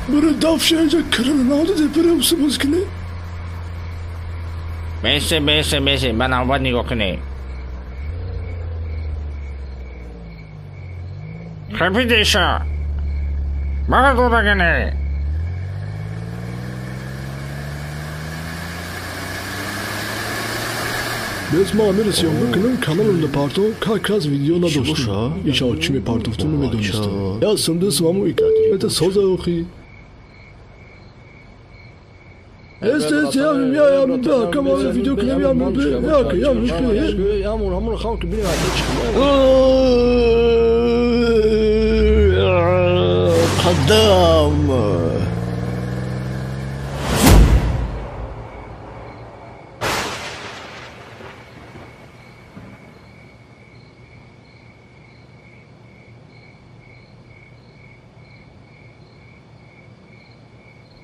Бара даф шаҷа карана надиде, бара уса боз кунӣ. Бесе, бесе, бесе, ба навбат нигоҳ кунӣ. Хапидеша. Бара додагане. Бес ма амира съёмка кунам, каналам напартов, как раз видео надоштам. Ича чӣ мепартофтум намедонистам. Я сумдисм аму это соза охи. Эст, эст, я, я, я, да, кама видео кунам, я, я, я, я, ҳамон хам ки бинем қадам.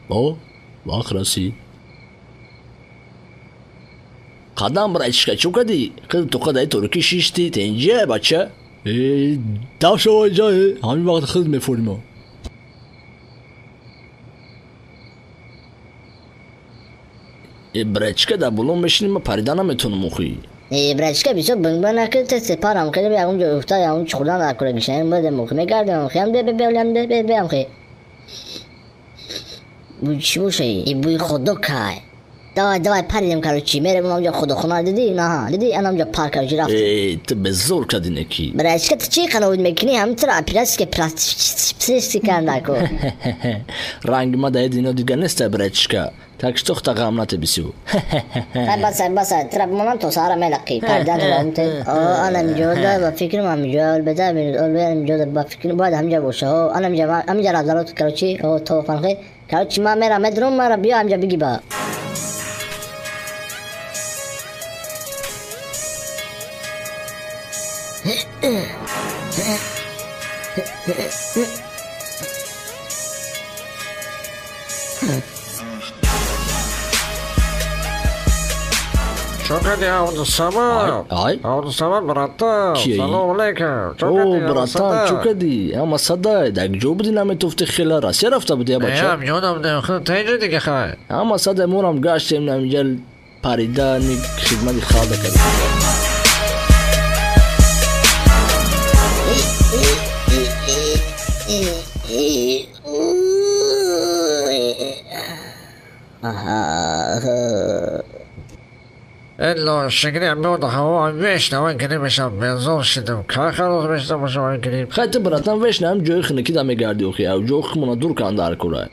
О, вақт расид. Қадам братишка, чӯ кардӣ? Хел тоқа дар торикӣ шиштӣ, тенҷа бача? Даф шава инҷа, ҳамин вақт хел мефорим. Братишка, дар боло мешинӣ, ман парида наметавонам охӣ. Братишка, бисёр бунба накард, тез парам кардам, ягон ҷо уфтад, ягон чӣ хӯрдан дар кора гишаем, бадем охӣ мегардем, охӣ ам бе бе бе бе бе охӣ. Бӯй чӣ боша? И бӯи худо кай. Давай, давай, паридем, короче, мерем онҷо худохона, дидӣ? Наҳа, дидӣ? Ана онҷо пар, короче, рафтем. Ту безор кардӣ неки. Братишка, ту чӣ қановид мекунӣ? Ҳамин туро оператсия пластически карда ку. Ранги ма дар дино дигар неста, братишка. Так что хта ғам натебисю. Баса, баса, тура бимонам то саҳара мелақӣ. Паридан туро ҳамин ту. О, ана инҷода, ба фикрам ҳаминҷо, албатта, ҳаминҷода, ба фикрам бояд ҳаминҷа боша. О, ана инҷа, ҳаминҷа раздарот, короче, о, то фанхе. Короче, ман мерам, медурам, мара биё ҳаминҷа биги ба. Чӯ кардӣ, Абдусамад? Абдусамад, братан, салом алейкум. О, братан, чӯ кардӣ? Ҳама садай, дар ҷо будӣ наметофти хела, Россия рафта будӣ, я бача? Ям, ёдам не, хел тенҷа дига хай. Ҳама садай, морам гаштем, наминҷа парида, хидмати халда кардем. Элло, шигри меода ҳаво вешна, гримешам, бензон шидам, кай халос мешдам бошам грим. Хай ту, братан, вешна ҳам ҷои хунукӣ да мегардӣ охи, ав ҷо хумона дур кан дар кора.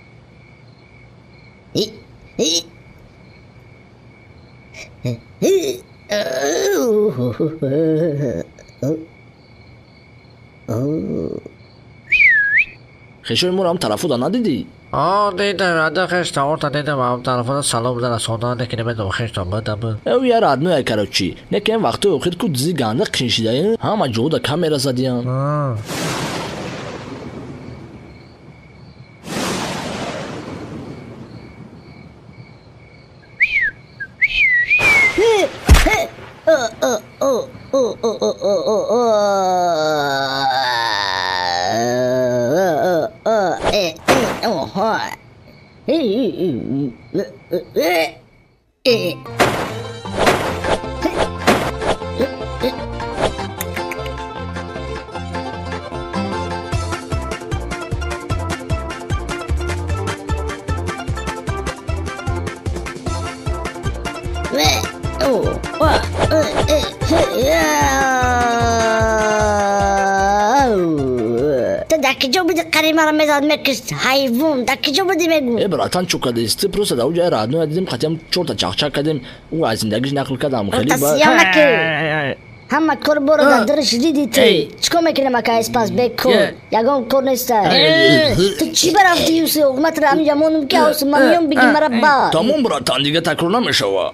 Хешои моро ҳам тарафуда надидӣ? О, дидам, ада хеш таорта дидам, ам тарафуда салом расонда, неки намедонам хеш та бада. Эв я родной, короче. Неки ам вақтои охир ку дизи ганда қин шидаем, ҳама ҷода камера задиям. В, О, А, Э, Х, Я. Ту дар киҷо буди қари маро мезад мекишт ҳайвон дар киҷо буди мегӯ Э, братан, чӯ кардисти? Просто дар уҷа родной дидим, қатиам чорта чақчақ кардем. Ӯ аз зиндагиш нақл кардам хеле ба Тасиям накӣ ҳама кор боро дар дириш диди ту чикор мекунем ака эспас бекор ягон кор неста ту чӣ барафти юси оғматра ҳаминҷа монум ки ҳавс ман миём биги мара бар Тамом, братан, дига такрор намешава.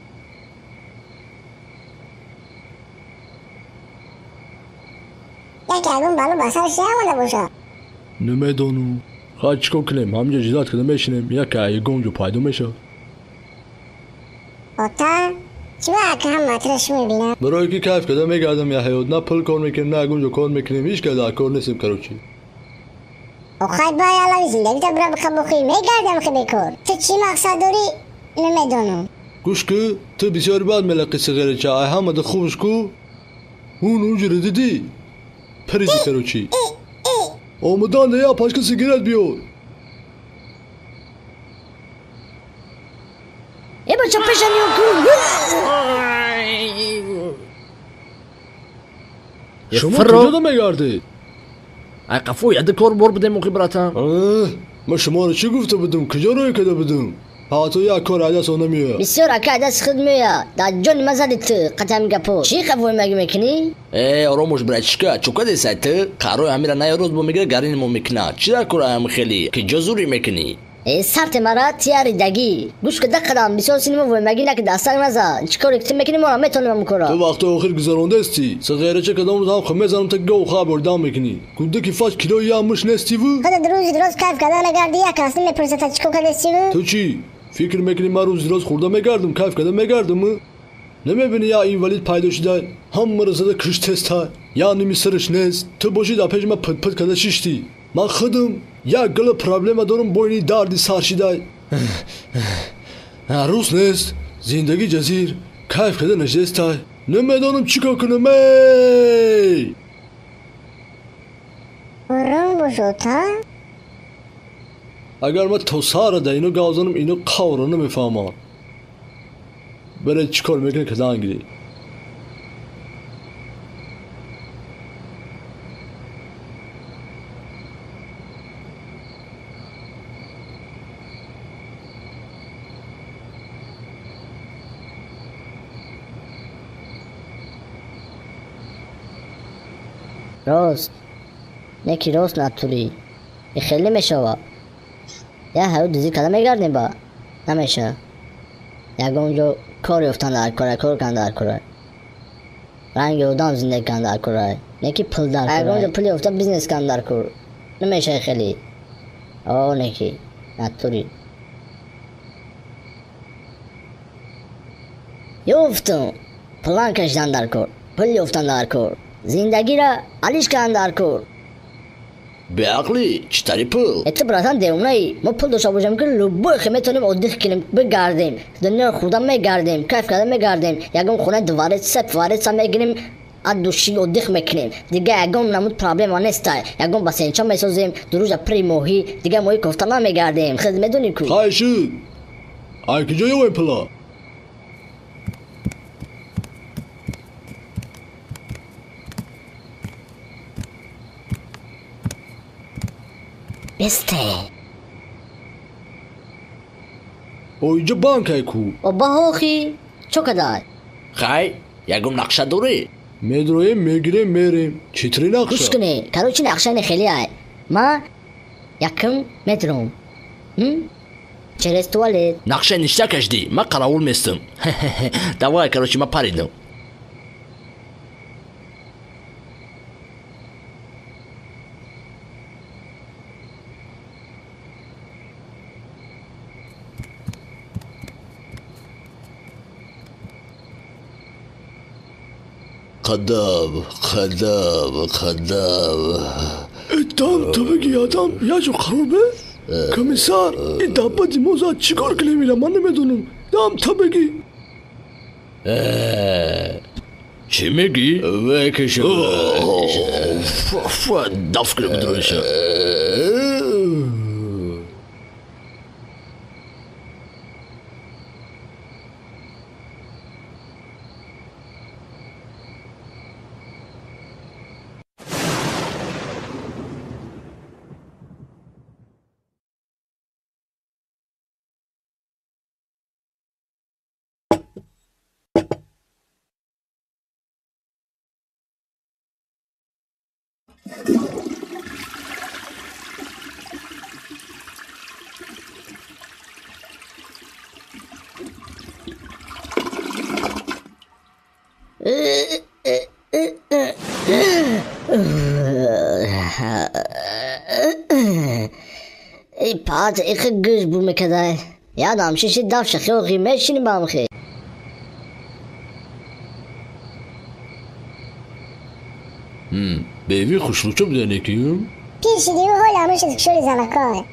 Яке ягон бало ба сараш наомада бошад. Намедонам. Хай чикор кунем? Ҳаминҷа ҷидат карда мешинем, яке ягон ҷо пайдо мешавад. Ота, чӣ ба ака ҳама тираш мебинам? Барое ки кайф карда мегардам я ҳаёт, на пул кор мекунем, на ягон ҷо кор мекунем, ҳеҷ кас дар кор нестем, короче. Охай ба ялави зиндагита бира бихабохӣ мегардам хи бекор. Ту чӣ мақсад дорӣ намедонам. Гӯш ку, ту бисёри бад мелақи сигареча, ай ҳамада хубш ку. Ун унҷура дидӣ? Париди, короче. Омадан да я пачка сигарет биёр. Э бача пеша ниё ку. Шумо куҷода мегардед? Ай қафо яда кор бор будем охи, братан. Ман шуморо чӣ гуфта будум? Куҷо рӯй карда будум? Ҳатто як кор аз даст намеояд. Бисёр ака даст худ меояд. Дар ҷони ман зади ту қатам гапо. Чӣ қафои маги мекунӣ? Э, оромуш, братишка, чӯ кардесай ту? Қарои ҳамира на рӯз бо мегира гарини мо мекуна. Чӣ дар кора ҳами хеле? Ки ҷо зурӣ мекунӣ? Э сарте мара тияри дагӣ. Гӯш ка дақадам бисёр синимо воймагӣ наки дастак наза. Чӣ коре ки ту мекунӣ моро метонем ҳамун кора. Ту вақти охир гузарондаисти. Сигареча кадом рӯз ҳам мезанам та гов хабар дам мекунӣ. Кӯдаки фач килои як муш нестиву? Худат рӯзи роз кайф карда нагардӣ, як аслӣ мепурсад та чӣ кор кардестиву? Ту чӣ? Фикр мекунӣ ман рӯзи роз хӯрда мегардам, кайф карда мегардам? Намебинӣ як инвалид пайдо шуда, ҳамаро зада киштеста, як ними сараш нест. Ту бошӣ дар пеши ман пит-пит карда шиштӣ. Ман худам як гила проблема дорам бо ини дарди сар шида. Рӯз нест, зиндагӣ ҷазир, кайф карда нишаста. Намедонам чӣ кор кунам эй! Ором бош ота. Агар ман то сара да ино гав занам, ино қавра намефаҳманд. Баре чӣ кор мекунӣ кадан гирӣ. Рост. Неки рост натурӣ. И хеле мешава. Я ҳаёт дизӣ карда мегардем ба? Намеша. Ягон ҷо кор ёфтан дар кора, кор кан дар кора. Ранги одам зиндагӣ кан дар кора. Неки пул дар кора. Ягон ҷо пул ёфта бизнес кан дар кор. Намеша хеле. О, неки. Натурӣ. Ёфтум. План кашидан дар кор. Пул ёфтан дар кор. Зиндагиро алиш кан дар кор. Беақлӣ, чӣ тари пул? Э ту братан девонаӣ. Мо пул дошта бошем ки любой хе метавонем отдых кунем, бигардем. Дунёро хӯрда мегардем, кайф карда мегардем. Ягон хона дворец, фвореца мегирем, от души отдых мекунем. Дига ягон намуд проблема неста. Ягон бассейнча месозем, дурӯза пири моҳӣ, дига моҳӣ кофта намегардем. Худ медонӣ ку? Хай шуд. Ай куҷо ёвем пула? Бесте. О, инҷо банк ай ку. О баҳохи, чо кадай? Хай, ягон нақша дорӣ? Медроем, мегирем, мерем. Чӣ тири нақша? Гӯш кунӣ, короче нақша не хеле ай. Ма якм медром. Через туалет. Нақша ништа кашдӣ, ман қаравул местам. Давай, короче, ман паридам. Қадам, қадам, қадам. Там, ту бигӣ адам, як ҷо қарор бе? Комиссар, и даббади мо зад чӣ кор кунем ила ман намедонам. Дам ту бигӣ. Чӣ мегӣ? Векашам. Даф кунем бидуруша. ای پات ایخ گوز بو میکده یادم شیشی دفش خیوخی میشینی با هم خی بیوی خوشروچه بوده نکیم؟ پیشیدی او حال همش از کشور زنکار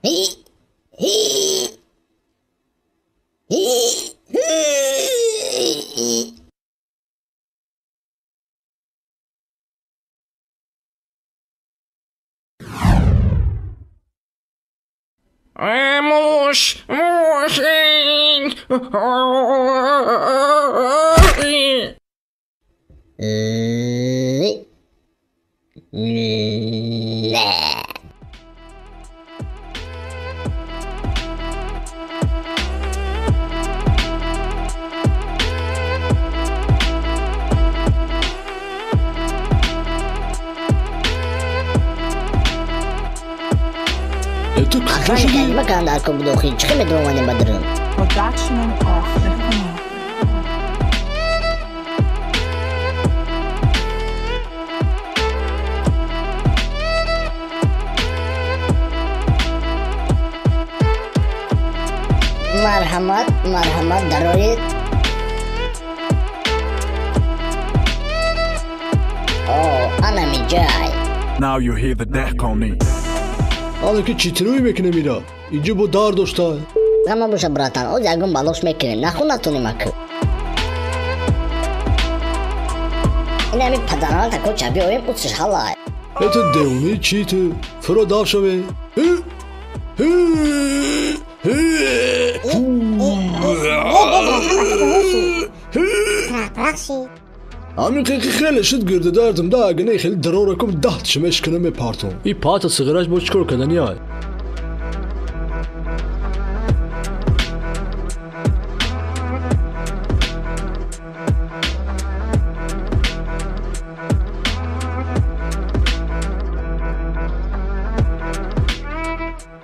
هی هی هی هی موش موش نه تو کجا شدی؟ مکان در کن بدوخی چه میدونم بدرم Production of the Queen. مرحمت مرحمت دروید اوه انا میجای Now you hear the death on me. حالا که چیتروی میکنه میره اینجا با دار داشته غم باشه براتان او یگون بلوش میکنیم نخون نتونیم اکو این همین پدران تا کوچه بیایم اوتش حالا تو دیوونه چی تو فرا دار شوی همین که خیلی شد گرده دردم ده اگه نه خیلی دراره کم ده تشمش کنم میپارتم این پات سیگارش با چیکار کردنی های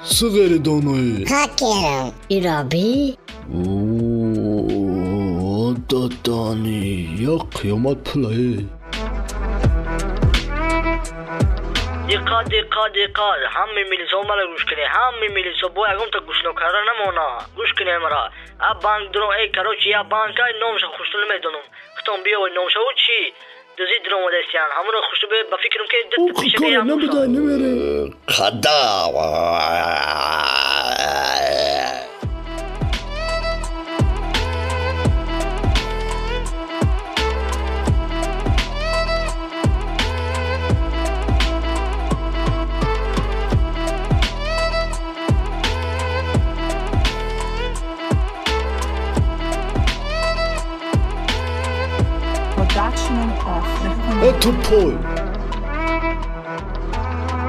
سیگاری دانایی حکرم ایرابی اوه دادانی یا قیامت پلای دقت دقت دقت همه میلیسا مرا گوش کنه همه میلیسا با یگم تا گوش نکرده نمانه گوش کنه مرا ا بانک درو ای کروچی یا بانک ای نامش خوش نمیدونم ختم بیا و نامش او چی دوزی درو مدستیان همون رو خوش به فکرم که دت پیش کار نبوده نمیره خدا Production of the Queen. تو پای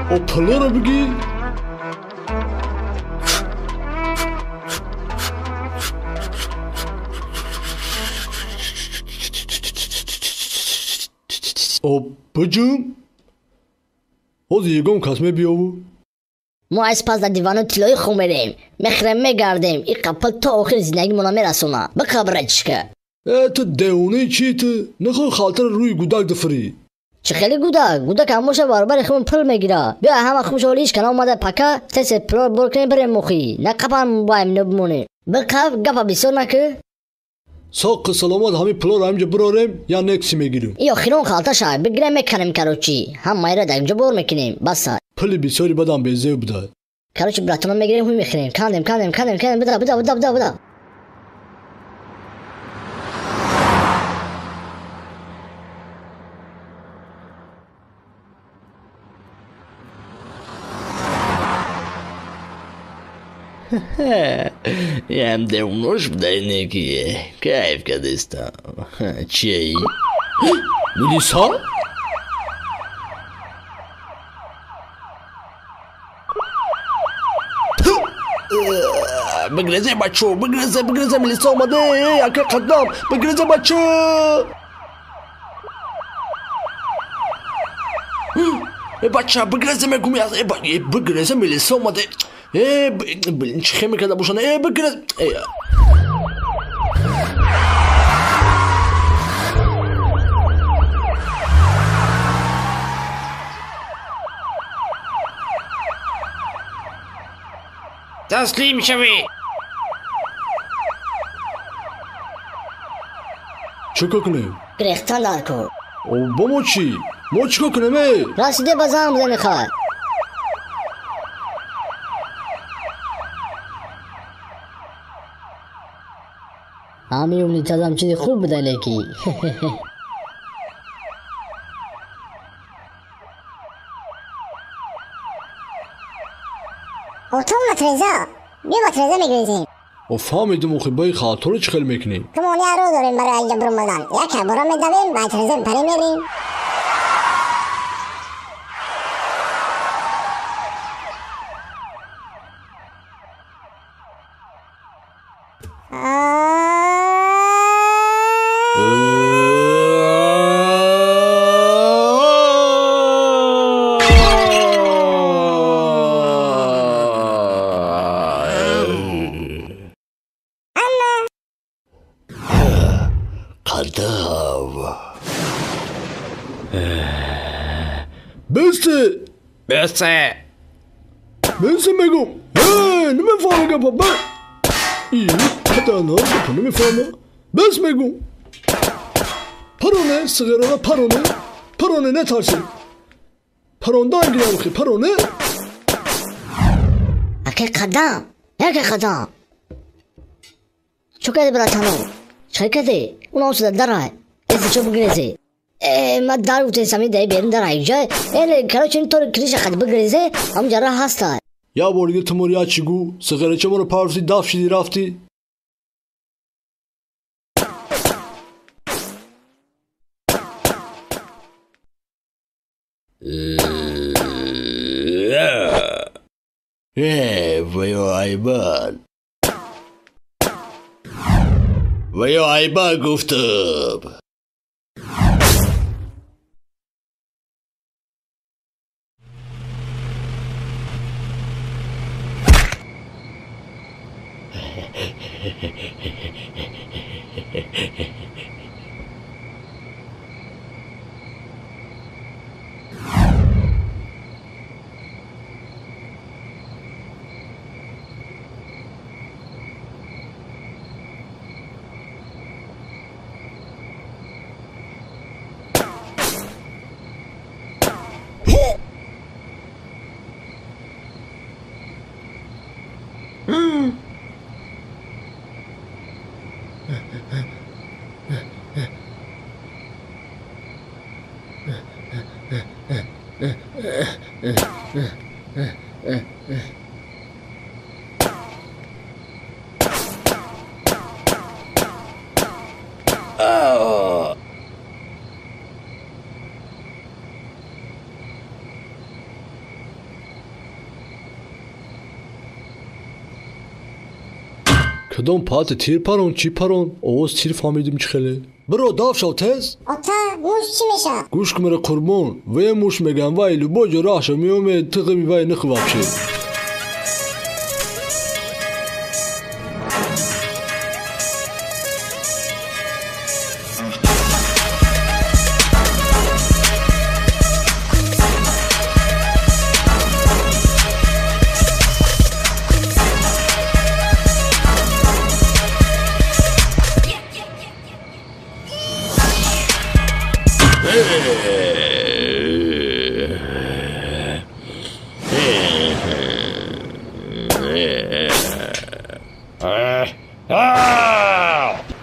او پلو رو بگی او بجم او دیگم کس بیاو ما از پس در دیوانو طلایی خو میریم میخرم میگردیم این قپل تا آخر زندگی مونو میرسونه بخبره چکه تو دیوونه چی تو نخو خاطر روی گودک دفری چه خیلی گودک گودک هموشه برابر خون پول میگیره بیا همه خوش حالیش کنه اومده پکا تس پلور بر کنیم بریم مخی نه قپم بایم نبمونه بقف گپا بسیار نکه ساق سلامت همین پلور همینجا براریم یا نکسی میگیریم یا خیرون خالتا شای بگیریم میکنیم کروچی هم مایره در اینجا بور میکنیم بس پل بسیاری بدم به زیب بده کروچی براتون میگیریم هوی میخریم کندیم کندیم کندیم کندیم بده بده بده بده بده یم دیوونوش بوده نکیه کیف کردستم چیه ای؟ میلیسا؟ بگریزه بچو بگریزه بگریزه میلیسا اومده یکی قدام بگریزه بچو ای بچه بگریزه میگم بگریزه میلیسا اومده Э, блин, чӣ хел мекарда бошанд? Э, бигиред. Э, Таслим шавӣ. Чӣ кор кунем? Гирехтан дар кор. О, бо мо чӣ? Мо чӣ кор кунем, э? Расиде ба занг бизани хай. Ҳамин унитазам чизи хуб буда леки. Отон матреза. Биё матреза мегрезем. О, фаҳмидим, охи баи хатторо чӣ хел мекунем? Ту монеа ро дорем барои аҷа бурмадан. Як бора медавем, ба треза паре мерем. Қадам. Бесте! Бесе. Бесте мегум! Э, намефаҳмам гапа, бе! И, падана, гапа намефаҳмам. Бес мегум! Пароне, сигарона пароне, пароне нетарсем. Парондан гирам охи, пароне. Акай қадам, якай қадам. Чо кардӣ братано? Чӣ кардӣ? Уна осуда дарай. Эси чо бигрезӣ? Э, ма дар гуфтесам, даи берун дарай. Ҷа, э, короче, ин тори криша қад бигрезе, ҳам ҷара ҳаста. Я бор дига тумор я чӣ гӯ? Сигарача моро парфти, даф шидӣ рафтӣ. Э, ваё айбан. Ваё айбан гуфтам. Кадом пати тир парон, чӣ парон? Овоз тир фаҳмидим чӣ хеле. Биро даф шав тез. Ота, муш чӣ мешавад? Гӯш кун мера қурбон, ве муш меган вай любой ҷо раҳша меоме тиғими вай нихи вообще.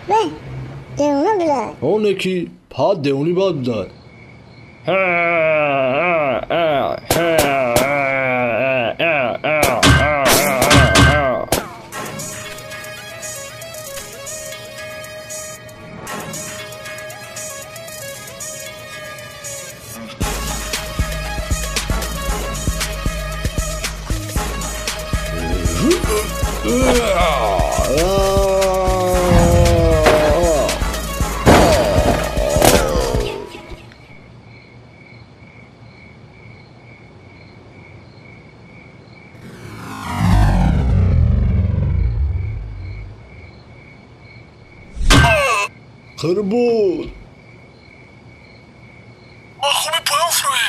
Бе, девона буда. Оне ки пат девони бад буда. Қурбон. Ба хуби поён фурӯе.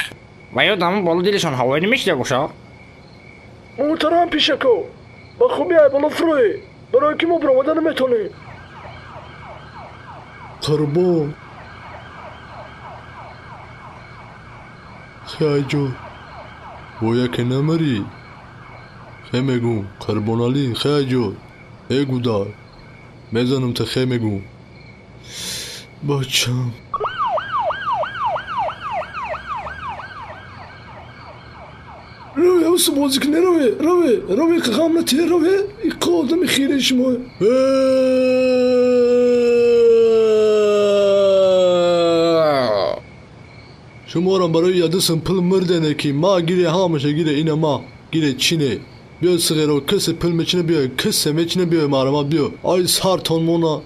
Ва ё дамо боло дилашон ҳавои намешида боша? Муҳтарам пишако, ба хуби ай боло фурӯе, барои ки мо баромада наметонем. Қурбон. Хеайҷон, бо яке намарӣ? Хе мегум, Қурбоналӣ, хеайҷон, э гудар, мезанам та хе мегум. Бачам. Раве, усу бозӣ кунӣ, раве, раве, раве, ғам натие, раве, иқо одами хираи шумо. Шуморам барои ядусам пул мурдене ки ма гире ҳамаша гире ина ма гире чине. Биё сиғеро кисе пул мечине биё, кисе мечине биё марама биё. Ай сартон мона.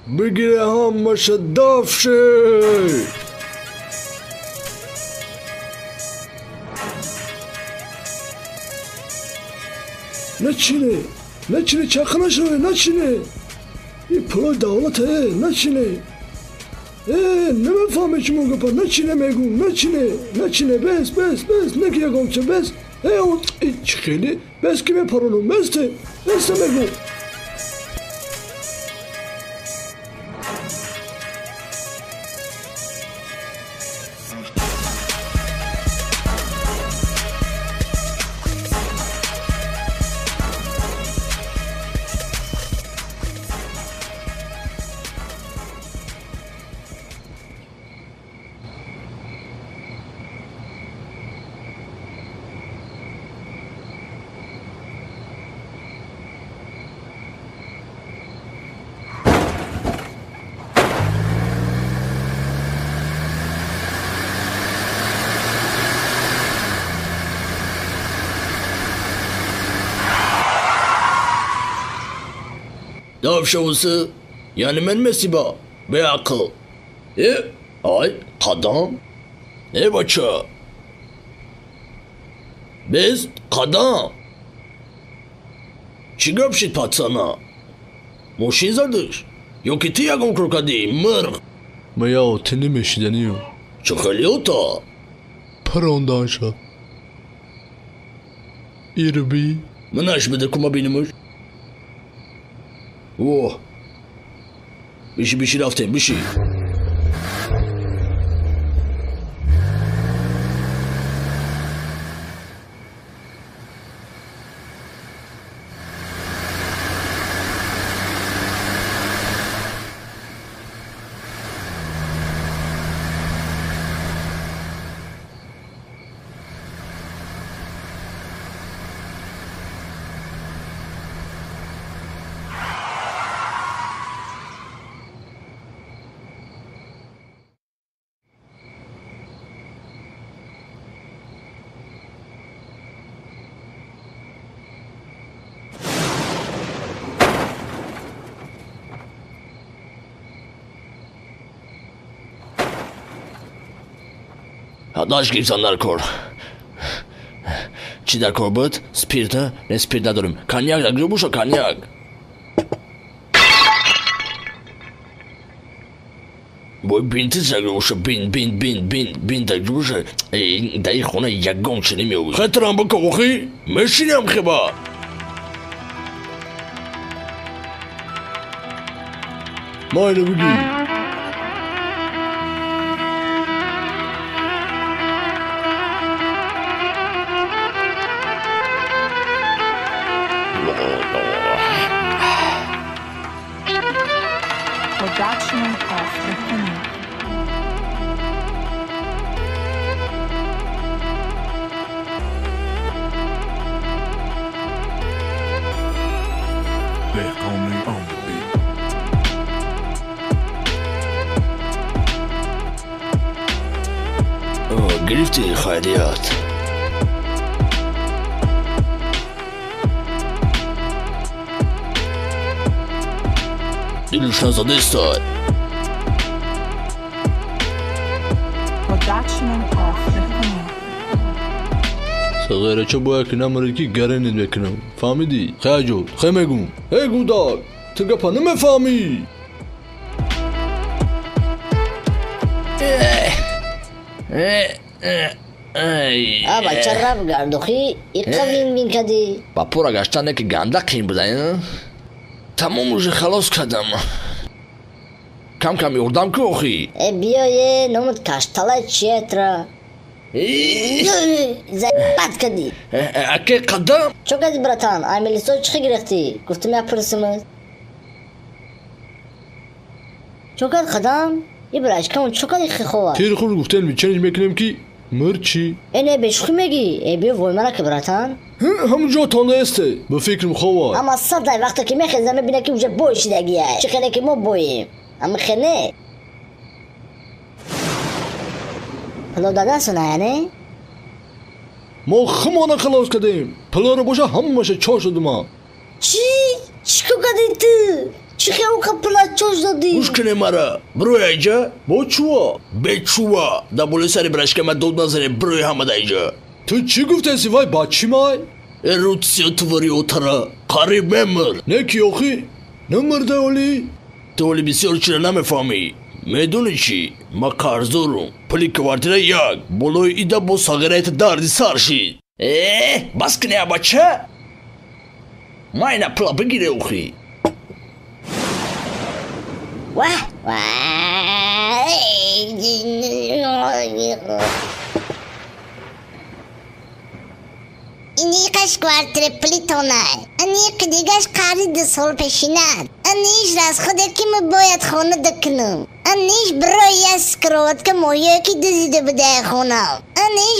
Бигире ҳамаша дафше. Начине, начине чақа нашаве, начине. И пулои давлате, начине. Намефаҳме чӣ мо гапа, начине мегум, начине, начине, бес, бес, бес, неки ягонча, бес. Чӣ хеле, бес ки мепаронум, бесте, бесте мегум. Davşavusu, yani men mesiba, beaqıl. Ay, qadam. Baça. Biz qadam. Чӣ гап шид патсана? Мошин задиш? Ё ки ту ягон кор кардӣ, мирғ? Мая ту намешиданию. Чӣ хелиёта? Парондаша. Ирби. Манаш бида кума бинамаш. Воҳ. Биши, биши рафтем, биши. Даш гирифтан дар кор. Чӣ дар кор буд? Спирта? Не, спирт надорем. Коньяк дар куҷо боша, коньяк? Бой бинти дар куҷо боша, бинт, бинт, бинт, бинт, бинт дар куҷо боша? Дар ин хона ягон чӣ намеёбӣ. Хатарам бика охӣ, мешинам хеба. Майна бигӣ. Production of the honey. They're only on the beat. Гирифти хайрият. Дилш назадестай. Production of the honey. Сағирача бояд ки намарид ки гаренит мекунам. Фаҳмидӣ? Хеаҷон, хе мегум. Эй гудар, ту гапа намефаҳмӣ. А бача рафт гардохӣ иқа вин вин кадӣ. Ба пора гаштан не ки ганда қин буда. Тамом уже халос кардам. Кам кам ёрдам ку охӣ. Э биё е номат кашталай чия тра. Заебать кадӣ. Аке қадам. Чо кадӣ братан? Ай милисо чӣ гирифтӣ? Гуфтам я пурсимат. Чо кад қадам? И брачкам чо кадӣ хихова? Тир хур гуфтем миченж мекунем ки мирчи. Э не бешухӣ мегӣ? Э биё вой мара ки братан. Ҳамун ҷо тондаесте. Ба фикрам хова. Ама садай вақте ки мехезам мебина ки уже бой шидагия. Чӣ хеле ки мо боем. Ама хене. Пуло дадасона яъне? Мо хумона халос кардем. Пулоро боша ҳамаша чош додума. Чӣ? Чӣ кор кардӣ ту? Чӣ хел ка пула чош додӣ? Гӯш кунем мара. Бирӯй айҷа. Бо чува? Бечува. Дар болои сари брашка ма дод назанем. Бирӯй ҳама дар инҷа. Ту чӣ гуфтеси вай бачи май? Эрутсиё твари отара. Қариб мемир. Не ки охӣ? Намирда олӣ? Ту оли бисёр чира намефаҳмӣ. Медонӣ чӣ? Ма қарздорум. Пули квартира як. Болои ида бо сағираята дарди сар шид. Э, бас кунӣ бача? Ма ина пула бигире охӣ. Ваҳ! Иниқаш квартира плитонай. Аниқи дигаш қарзи ду сол пешинад. Аниш расходе ки ма бояд хона дакунам. Аниш барои як кроватка моҳие ки дуздида будаи хонам. Аниш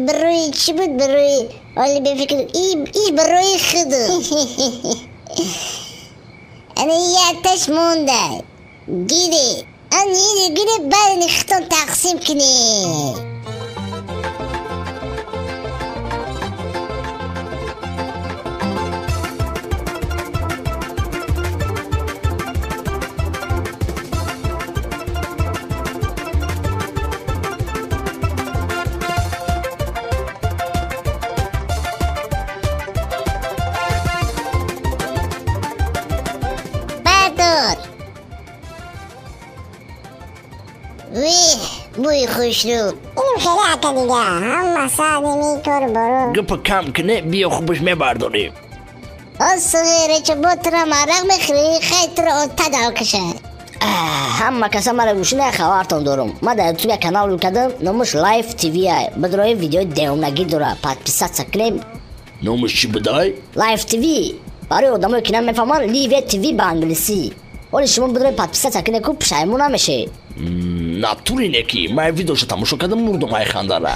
барои чӣ буд барои оли бефикр иш барои худу. Ани якташ монда. Гире. Ани гире байни худтон тақсим кунед. Бӯи хушрӯ. Ин хеле ака дига ҳама садими кор боро. Гапа кам куне биё хубаш мебардорем. О суғиречо бо тура марақ мехӯрӣ, хай туро ота дал кашад. Ҳама каса мара гӯшина хабартон дорум. Ма дар ютуб як канал рӯ кардам, номаш Life TV. Бидрои видеои девонагӣ дора. Подписаться кунем. Номаш чӣ будай? Life TV. Барои одамое ки намефаҳманд, Live TV ба англисӣ. Оли шумо бидрои подписаться кунед ку пушаймон намешед. Натури не ки ман видеоша тамошо кардам мурдум ай хандара.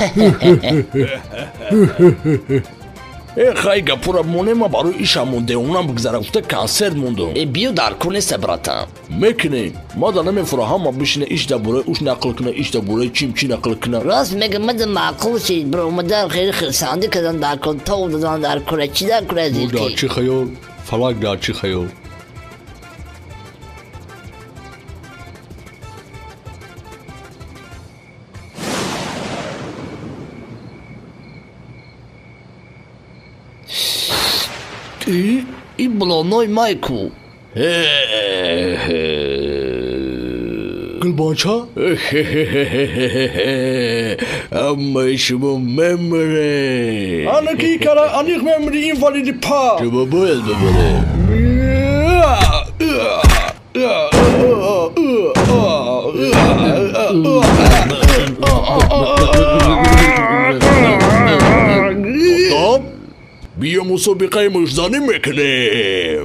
Э хай гапура моне ма барои иша монде онам бигзара гуфта консерт мондум. Э биё дар кор неста братан. Мекунем. Ма да намефура ҳама бишина иш дар бораи уш нақл куна, иш дар бораи чим чӣ нақл куна. Рост мегам мада маъқул шид баромадан хеле хирсандӣ кардан дар кор тов додан дар кора чӣ дар кора Ӯ дар чӣ хаёл, фалак дар чӣ хаёл. И блоной майку. Гулбонча? Амма шумо мемре. Ана ки кара аниқ мемри инвалиди па. Шумо бояд бибаре. Стоп! Биё мусобиқаи муштзанӣ мекунем.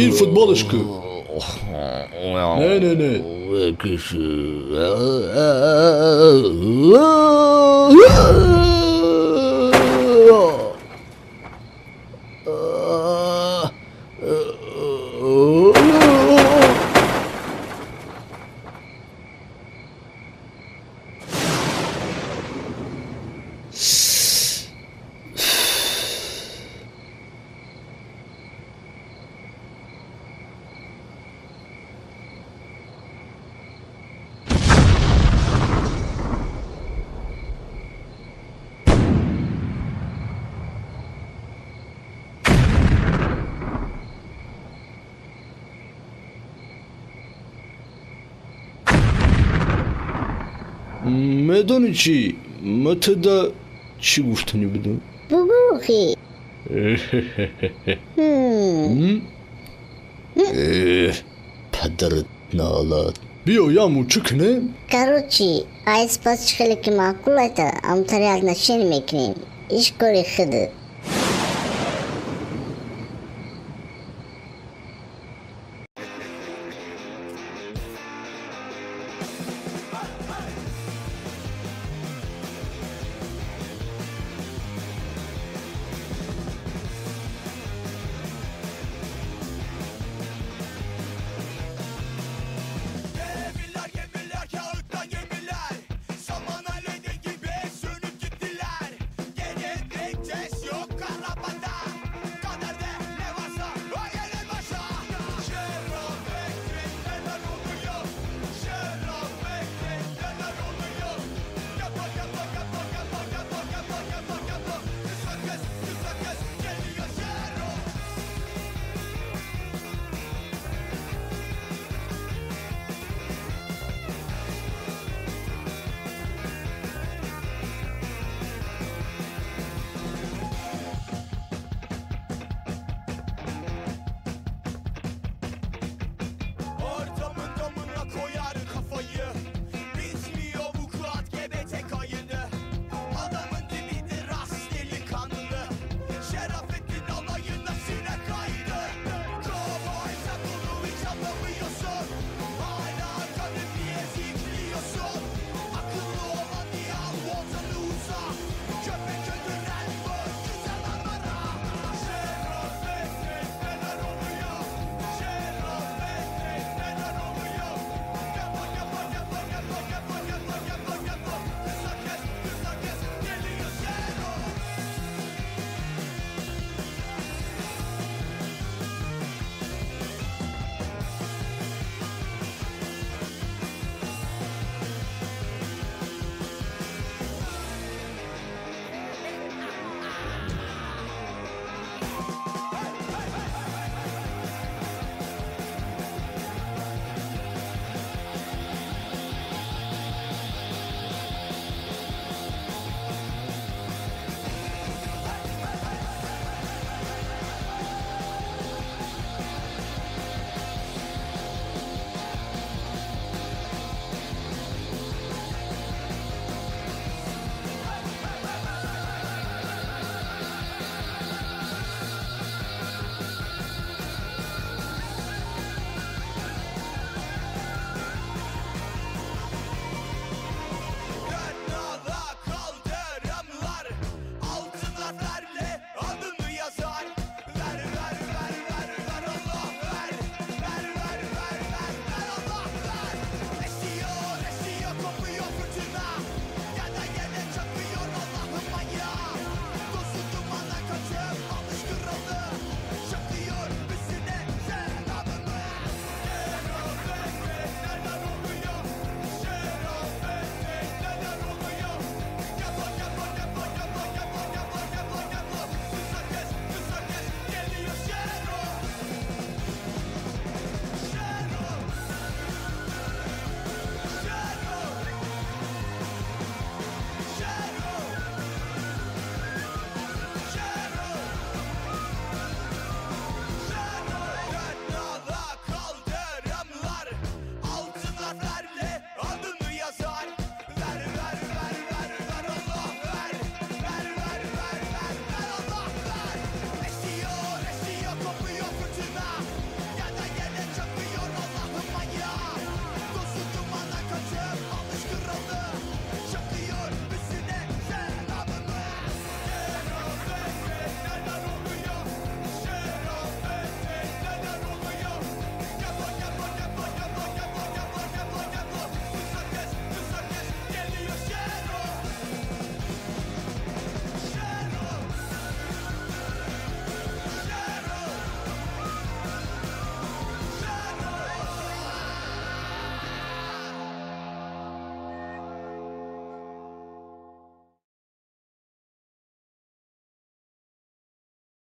Ин футболаш ку. Не, не, не. Медонӣ чӣ? Ма тада чӣ гуфтанӣ будам? Бугӯ хи. Падарат налат. Биё яму чӣ кунем? Короче, айс пас чӣ хеле ки маъқул айта, амтари отношение мекунем. Иш кори худ.